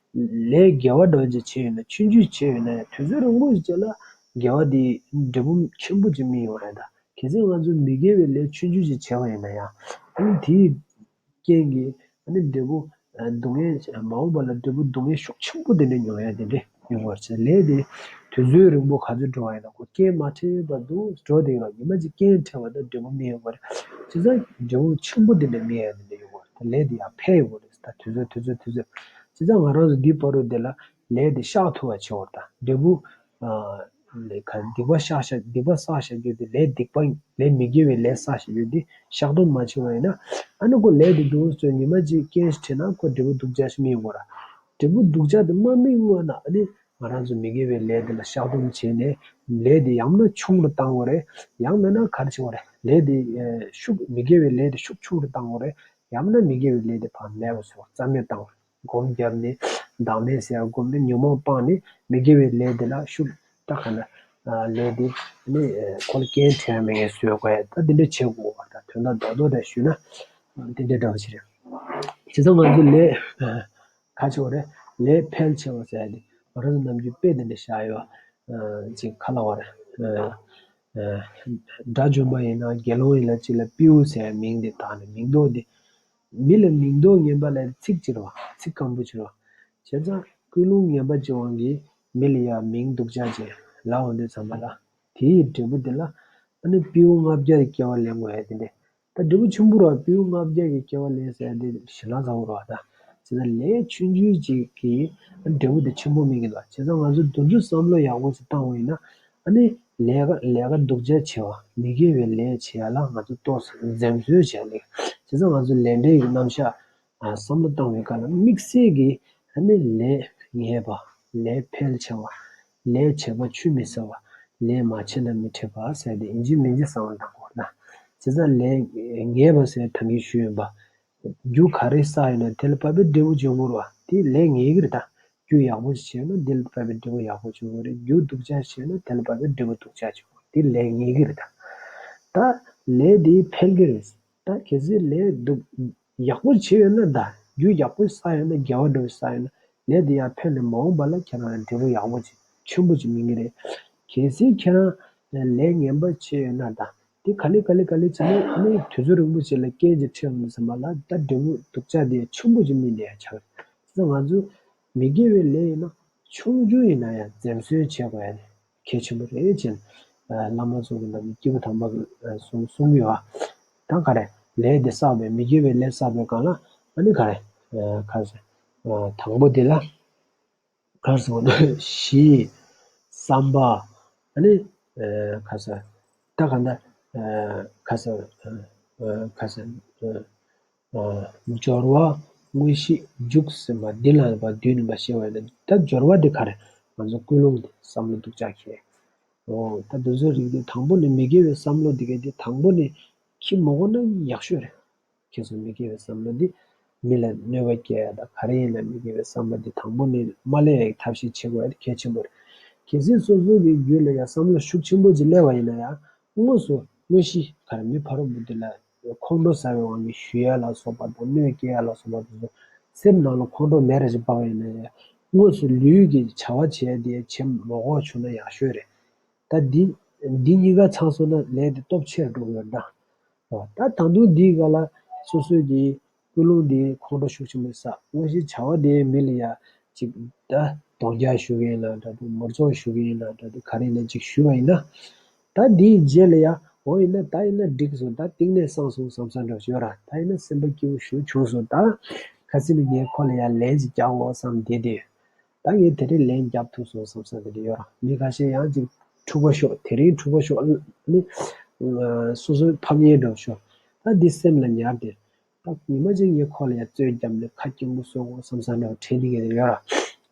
ལས་དགེ་བ་འདྲ་བོ་ཅིག་བྱས་ཡོད་ན་ཆུང་ཆུང་བྱས་ཡོད་ན་ཡང་དུས་ཚོད་རིང་པོ་ཞིག་བྱས་ལ་དགེ་བ་དེ་འབྲས་བུ་ཆེན་པོ་ཅིག་སྨིན་ཡོང་རེད། ད་གལ་སྲིད་ང་ཚོ་མི་དགེ་བའི་ལས་ཆུང་ཆུང་ཅིག་བྱས་པ་ཡིན་ན་ཡང་ཨ་ནི་དེའི་རྐྱེན་གྱིས་ཨ་ནི་འབྲས་བུ་སྡུག་བསྔལ་མ་འོངས་པ་ལ་འབྲས་བུ་སྡུག་བསྔལ་ཤུགས་ཆེན་པོ་དེ་འདྲ་མྱོང་ཡ་དེ་འདྲ་ཡོང་བར་བྱེད། ལས་དེ་དུས་ཚོད་རིང་པོ་ག་ཚོད་འགྲོ་བ་ཡིན་ན་ཁོ་རྐྱེན་མ་འཕྲད་བར་དུ་འགྲོ་བསྡད་ཡོད་ལ་ཉི་མ་གཅིག་རྐྱེན་འཕྲད་པ་དང་འབྲས་བུ་སྨིན་ཡོང་བ་རེད། བྱས་ཙང་འབྲས་བུ་ཆེན་པོ་དེ་འདྲ་སྨིན་ཡ་དེ་འདྲ་ཡོང་བར་ད་ལས་དེ་ཡར་འཕེལ་ཡོང་བ་རེད། ད་དུས་ཚོད་དུས་ཚོད་དུས་ཚོད། བྱས་ཙང་ང་རང་ཚོ་འདི་བར་དུ་དེ་ལ་ལས་དེ་བཤགས་ཐུབ་པ་བྱེད་བར་ད་འབྲས་བུ་ལས་ཁ་སྡིག་པ་བཤགས་བཤགས་སྡིག་པ་བསགས་བཤགས་རྒྱུ་དེ་ལས་སྡིག་པ་ལས་མི་དགེ་བའི་ལས་བསགས་བཤགས་རྒྱུ་དེ་བཤགས་སྡོམ་མ་བྱས་པ་ཡིན་ན་ཨ་ནི་ཁོ་ལས་དེ་འདུག་ཟེར་ཉི་མ་གཅིག་རྐྱེན་ཞིག་འཕྲད་ན་ཁོ་འབྲས་བུ་སྡུག་ཅག་ཞིག་སྨིན་དགོས་ར། འབྲས་བུ་སྡུག་ཅག་དེ་མ་སྨིན་སྔོན་ན་ཨ་ནི་ང་རང་ཚོ་མི་དགེ་བའི་ལས་དེ་ལ་བཤགས་སྡོམ་བྱས་ནས་ལས་དེ་ཡང་ན་ཆུང་རུ་བཏང་དགོས་རེད། ཡང་མིན་ན་ག་རེ་བྱེད་དགོས་རེད། ལས་དེ་ཤུགས་མི་དགེ་བའི་ལས་དེ་ཤུགས་ཆུང་རུ་བཏང་དགོས་རེད། ཡང་ན་མི་དགེ་བའི་ལས་དེ་ཕར་མེད་པ་བཟོ་རྩ་མེད་བཏང་དགོས་རེད། སྒོམ་བརྒྱབ་ནས་བདག་མེད་ཟེར་ཡ་སྒོམ་ནས་ཉོན་མོངས་སྤངས་ནས་མི་དགེ་བའི་ལས་དེ་ལ་ཤུགས་ད་ག་ན་ལས་དེ་ནི་ཁོ་ལ་རྐྱེན་འཕྲད་མེད་བཟོས་དགོས་ཡ་ད་འདི་འདྲ་བྱེད་དགོས་པ་ད་དོན་དག་རྡོག་རྡོག་འདྲ་ཞུས་ན་འདི་འདྲ་འདྲ་བ་ཞིག་རེད། བྱས་ཙང་ང་ཚོ་ལས་ག་ཆེ་བ་རེད། ལས་འཕེལ་ཆེ་བ་ཟེར་ཡ་དེ་ང་རང་ཚོ་ནམ་རྒྱུན་དཔེ་འདི་འདྲ་བཞག་ཡོད། ཅིག་ག་ལ་བ་རེད། དགྲ་བཅོམ་པ་ཡིན་ན་དགེ་སློང་ཡིན་ལ་ཅིག་ལ་སྤྲེའུ་ཟེར་ཡ་མིང་དེ་བཏགས་ནས་མིང་འདོགས་དེ། མི་ལ་མིང་འདོགས་ངན་པ་ལ་ཚིག་གཅིག་རེད་བ་ཚིག་སྐམ་པོ་ཅིག་རེད་བ། བྱས་ཙང་ཀུན་སློང་ངན་པ་ཅིག་དབང་གིས་མི་ལ་ཡ་མིང་སྡུག་ཅག་ཅིག་ལབ་འོང་དུས་ཙམ་པ་ལ་དེའི་འབྲས་བུ་དེ་ལ་ཨ་ནི་སྤྲེའུ་ལྔ་བརྒྱ་ཡི་སྐྱེ་བ་ལེན་དགོས་ཡ་དེ་འདྲས། ད་འབྲས་བུ་ཆེན་པོ་ར་སྤྲེའུ་ལྔ་བརྒྱ་གི་སྐྱེ་བ་ལེན་ཟེར་ཡ་དེ་ཞེ་ལ་ཚ་བོ་ར་ད། བྱས་ཙང་ལས་ཆུང་ཆུང་ཅིག་གིས་འབྲས་བུ་དེ་ཆེན་པོ་སྨིན་གྱི་འདུག་བྱས་ཙང་ང་ཚོ་དུས་རྒྱུན་བསམ་བློ་ཡག་པོ་ཞིག་བཏང་བ་ཡིན་ན་ཨ་ནི་ལས་ཀ་ལས་ཀ་སྡུག་ཅག་བྱེད་པ་མི་དགེ་བའི་ལས་བྱེད་ཡ་ལ་ང་ཚོ་ཏོག་ཙམ་འཛེམ་ཟོན་བྱས་ལེགས། བྱས་ཙང་ང་ཚོ་ལས་འབྲས་ཀྱི་རྣམ་གཞག་བསམ་བློ་བཏང་བའི་སྐབས་ལ་དམིགས་བསལ་གྱིས་ཨ་ནི་ལས་ངན་པ་ལས་འཕེལ་ཆེ་བ་ལས་བྱས་པ་ཆུད་མི་ཟ་བ་ལས་མ་བྱས་ན་མི་འཕྲད་པ་ཟེར་ཏེ་ཡིན་གཅིག་མིན་གཅིག་བསམ་བློ་བཏང་དགོས་ན། བྱས་ཙང་ལས་ངན་པ་ཟེར་ད་གིན་ཞུས་ཡིན་པ། རྒྱུ་ག་རེ་བསགས་ཡོད་ན་དེ་ལ་བབ་པའི་འབྲས་བུ་འབྱུང་དགོས་རེད་བ། དེ་ལས་ངན་གྱི་རེད་ད། རྒྱུ་ཡག་པོ་ཞིག་བྱས་ན་དེ་ལ་བབ་པའི་འབྲས་བུ་ཡག་པོ་འབྱུང་གི་རེད། རྒྱུ་སྡུག་ཅག་ཞིག་བྱས་ན་དེ་ལ་བབ་པའི་འབྲས་བུ་སྡུག་ཅག་འབྱུང་གི་རེད། དེ་ལས་ངན་གྱི་རེད་ད། ད་ལས་དེ་འཕེལ་གྱི་རེད། ད་གལ་སྲིད་ལས་སྡུག་ཡག་པོ་བྱས་ཡོད་ན་ད་རྒྱུ་ཡག་པོ་བསགས་ཡོད་ན་དགེ་བ་འདྲ་བོ་བསགས་ཡོད་ན་ལས་དེ་ཡར་འཕེལ་ནས་མ་འོངས་པ་ལ་ཁྱེད་རང་ལ་འབྲས་བུ་ཡག་པོ་ཅིག་ཆེན་པོ་ཅིག་སྨིན་གྱི་རེད། གལ་སྲིད་ཁྱེད་རང་ལས་ངན་པ་བྱས་ཡོད་ན་ད། དེ་ག་ལེ་ག་ལེ་ག་ལེ་བྱས་ནས་ཨ་ནི་དུས་ཚོད་རིང་པོ་ཞིག་ལ་རྐྱེན་ཅིག་འཕྲད་ཡོང་དུས་ཙམ་པ་ལ་ད་འབྲས་བུ་སྡུག་ཅག་དེ་ཆེན་པོ་ཅིག་སྨིན་བསྡད་ཡ་ཆགས་རེད། བྱས་ཙང་ང་ཚོ་མི་དགེ་བའི་ལས་ཡིན་ན་ཆུང་ཆུང་ཡིན་ན་ཡང་འཛེམ་ཟོན་བྱེད་དགོས་ཡ་ནི་གལ་ཆེན་པོ་རེད་ཅེས་བླ་མ་ཚོ་གི་ནང་གི་སྐྱེས་བུ་དམ་པ་གི་གསུང་གསུང་གི་ཡོད། ད་ག་རེ་ལས་དེ་བསགས་པའི་མི་དགེ་བའི་ལས་བསགས་པའི་སྒང་ལ་ཨ་ནི་ག་རེ་ག་ཟེར་དང་པོ་དེ་ལ། ག་རེ་ཟེར་བ་ན་ཞི། བསམ་པ། ཨ་ནི། ཨ། ག་ཟེར། ད་ག་འདྲ། ཨ། ག་ཟེར། ཨ། ག་ཟེར། ཨ། སྦྱོར་བ། དངོས་གཞི། འཇུག་སེམས་པ་འདི་ལ་ཡང་བསྡུས་ནས་མ་བཤད་པ་ཡིན་ན་ད་སྦྱོར་བ་འདི་ག་རེ། ང་ཚོ་ཀུན་སློང་འདི་བསམ་བློ་སྡུག་ཅག་ཁེལ། འོ། ད་འདི་ཚོའི་རིགས་འདི་དང་པོ་ནས་མི་དགེ་བའི་བསམ་བློ་འདི་ག་འདི་དང་པོ་ནས་ཁྱི་མ་གོ་ན་ཡག་ཤོས་རེད། ཁྱེད་ཚོ་མི་དགེ་བའི་བསམ་བློ་འདི་མི་ལ་གནོད་པ་སྐྱེལ་ཡ་དང་ག་རེ་ཡིན་ན་མི་དགེ་བའི་བསམ་པ་འདི་དང་པོ་ནས་མ་སླེབས་ཡ་གི་ཐབས་ཤེས་བྱེད་དགོས་ཡ་དེ་གལ་ཆེན་པོ་རེད། གལ་སྲིད་སོ་སོ་གི་རྒྱུད་ལ་ཡང་བསམ་བློ་ཤུགས་ཆེན་པོ་ཅིག་སླེབས་པ་ཡིན་ན་ཡང་དངོས་སུ་དངོས་གཞི་ག་རེ་མི་ཕ་རོལ་པོ་འདི་ལ་ཁོང་ཁྲོ་ཟ་བའི་དབང་གིས་ཞུ་ཡ་ལ་སོགས་པ་དང་གནོད་སྐྱེལ་ཡ་ལ་སོགས་པ་དེ་ཚོ་སེམས་ནང་ལ་ཁོང་ཁྲོ་མེད་ར་ཅིག་སྤངས་པ་ཡིན་ན་ཡང་དངོས་སུ་ལུས་ཀྱི་བྱ་བ་བྱས་ཏེ་བྱེད་མ་དགོས་བྱུང་ན་ཡག་ཤོས་རེད། ད་འདི་འདི་གཉིས་ཀ་ཚང་སོང་ན་ལས་དེ་སྟོབས་ཆེར་འགྲོ་གི་ཡོད་ད། ད་ད་དུང་འདིའི་སྒང་ལ་སོ་སོའི་གི་ ཀུན་སློང་དེ་ཁོང་ཁྲོ་ཤུགས་ཆེན་པོ་ཟ། དངོས་གཞི་བྱ་བ་དེ་མི་ལ་ཡ་ཅིག་ད་རྡོག་རྒྱག་ཞུ་གི་ཡིན་ན་འདྲ་འདུག་མར་བཙོང་ཞུ་གི་ཡིན་ན་འདྲ་འདུག་ག་རེ་ཡིན་ན་ཅིག་ཞུས་པ་ཡིན་ན། ད་དེའི་རྗེས་ལ་ཡ་འོ་ཡིན་ན་ད་ཡིན་ན་འགྲིག་སོང་། ད་གཏིང་ནས་སངས་སོང་བསམ་ས་འདྲ་ཞིག་ཡོད་ར། ད་ཡིན་ན་སེམས་པ་སྐྱིད་པོ་ཞིག་བྱུང་སོང་། ད་ཁ་སང་ནས་ངས་ཁོ་ལ་ཡ་ལན་ཅིག་རྒྱག་དགོས་བསམ་བསྡད་དེ། ད་ངས་དེ་རིང་ལན་རྒྱབ་ཐུབ་སོང་བསམ་ས་དེ་འདྲ་ཡོད་ར། མི་ཁ་ཤས་ཡང་ཅིག་འཁྲུག་པ་ཤོར། དེ་རིང་འཁྲུག་པ་ཤོར་ནི་སོ་སོའི་ཕམ་ཉེས་འདྲ་ཤོར། ད་འདི་སེམས་ལ་ཉར་ཏེ། ད་ཉི་མ་གཅིག་ངས་ཁོ་ལ་ཡ་རྩོད་རྒྱབ་ནས་ཁ་སྐྱེངས་པོ་བཟོ་དགོས་བསམ་ས་འདྲ་བ་དྲན་དེ་ག་ཡོད་ར།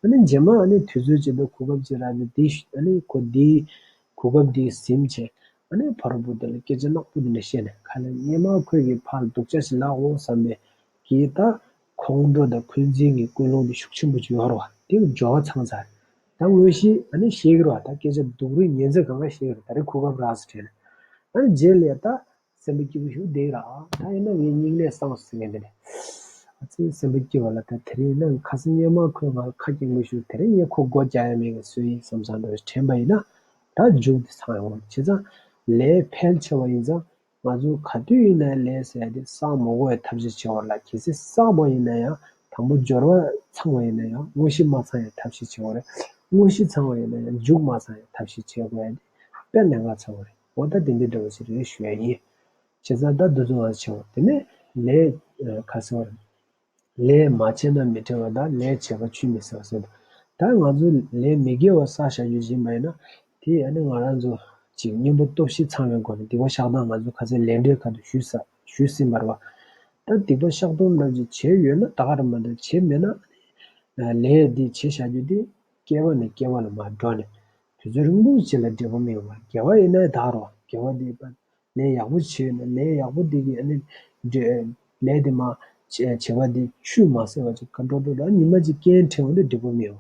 ཨ་ནི་རྗེས་མ་ཨ་ནི་དུས་ཚོད་ཅིག་དང་གོ་སྐབས་ཅིག་རག་ནས་འདི་ཨ་ནི་ཁོ་འདིའི་གོ་སྐབས་འདི་ཟིན་བྱས། ཨ་ནི་ཕ་རོལ་པོ་དེ་ལ་སྐད་ཆ་ནག་པོ་འདི་འདྲ་བཤད་ནས་ཁ་ལ་སྔོན་མ་ཁོས་ཀྱི་ཕར་སྡུག་ཅག་ཞིག་ལབ་འོང་བསམ་པའི་གི་ད་ཁོང་ཁྲོ་དང་འཁོན་འཛིན་གྱི་ཀུན་སློང་འདི་ཤུགས་ཆེན་པོ་ཅིག་ཡོད་ར་བ། དེ་སྦྱོར་བ་ཚང་ཚར། ད་དངོས་གཞི་ཨ་ནི་བཤད་ཀྱི་ར་བ། ད་སྐད་ཆ་སྡུག་རུས་ཉེས་འཛུགས་གང་ག་བཤད་ཀྱི་ར། ད་རེས་གོ་སྐབས་རག་སོང་དྲན། ཨ་ནི་རྗེས་ལ་ད་སེམས་པ་སྐྱིད་པོ་ཞིག་བསྡད་ར། ད་ཡིན་ན་ངའི་སྙིང་ནས་སངས་སོང་ཟེར་མཁན་དེ་རེད། ཨ་ཙི་སེམས་པ་སྐྱིད་པ་ལ། ད་དེ་རིང་ཡིན་ན་ཁ་སང་སྔོན་མ་ཁོས་ང་ལ་ཁ་སྐྱེངས་པོ་ཞིག་དེ་རིང་ངས་ཁོ་སྒོ་རྒྱག་ཡ་མེད་གི་བཟོས་ཡིན་བསམ་བསམ་འདྲ་དྲན་པ་ཡིན་ན། ད་མཇུག་དེ་ཚང་ཡོང་བ། བྱས་ཙང་ལས་ཕལ་ཆེ་བ་ཡིན་ཙང་ང་ཚོ་ག་དུས་ཡིན་ན་ལས་ཟེར་ཡ་དེ་བསགས་མ་དགོས་པའི་ཐབས་ཤེས་བྱེད་དགོས་ར། གལ་སྲིད་བསགས་པ་ཡིན་ན་ཡང་དང་པོ་སྦྱོར་བ་ཚང་བ་ཡིན་ན་ཡང་དངོས་གཞི་མ་ཚང་ཡའི་ཐབས་ཤེས་བྱེད་དགོས་རེད། དངོས་གཞི་ཚང་བ་ཡིན་ན་ཡང་མཇུག་མ་ཚང་ཡའི་ཐབས་ཤེས་བྱེད་དགོས་ཡ་དེ་དཔེ་གནད་འགག་ཆེན་པོ་རེད། འོ་ད་དེ་འདྲའི་འདྲ་བོ་ཞིག་རེད་ཞུ་ཡ་ཡིན། བྱས་ཙང་ད་འདི་ཚོ་ང་ཚོ་བྱེད་དགོས། དེ་ནས་ལས་ཨ་ཁ་སང་བ་རེད། ལས་མ་བྱས་ན་མི་འཕྲད་པ་དང་། ལས་བྱས་པ་ཆུད་མི་ཟ་བ་ཟེར་འདུག་ད་ང་ཚོ་ལས་མི་དགེ་བ་བསགས་བཞག་རྒྱུ་ཡིན་པ་ཡིན་ན། དེ་ཨ་ནི་ང་རང་ཚོ་ཅིག་གཉེན་པོ་སྟོབས་བཞི་ཚང་བའི་སྒོ་ནས་སྡིག་པ་བཤགས་སྟངས་ང་ཚོ་ཁ་སང་ལས་འབྲས་ཁ་ཐུག་ཞུས་ས་ཞུས་ཟིན་པ་རེད་བ། ད་སྡིག་པ་བཤགས་སྟངས་འདྲ་ཅིག་བྱས་ཡོད་ན་ད་ག་རེད་མ་གཏོགས་བྱས་མེད་ན། ལས་འདི་བྱས་བཞག་རྒྱུ་དེ་སྐྱེ་བ་ནས་སྐྱེ་བ་ལ་མར་འགྲོ་ནས་དུས་ཚོད་རིང་པོ་ཞིག་ལ་འབྲས་བུ་སྨིན་པ། དགེ་བ་ཡིན་ན་ད་རུང་དགེ་བ་འདི་ལས་ཡག་པོ་བྱས་ན་ལས་ཡག་པོ་འདི་གི་ཨ་ནི་འབྲས་ལས་དེ་མ་བྱས་བྱས་པ་འདི་ཆུད་མ་ཟ་བ་ཅིག་ག་འགྲོ་འགྲོ་ལ་ཉི་མ་གཅིག་རྐྱེན་འཕྲད་འོང་དུས་འབྲས་བུ་སྨིན་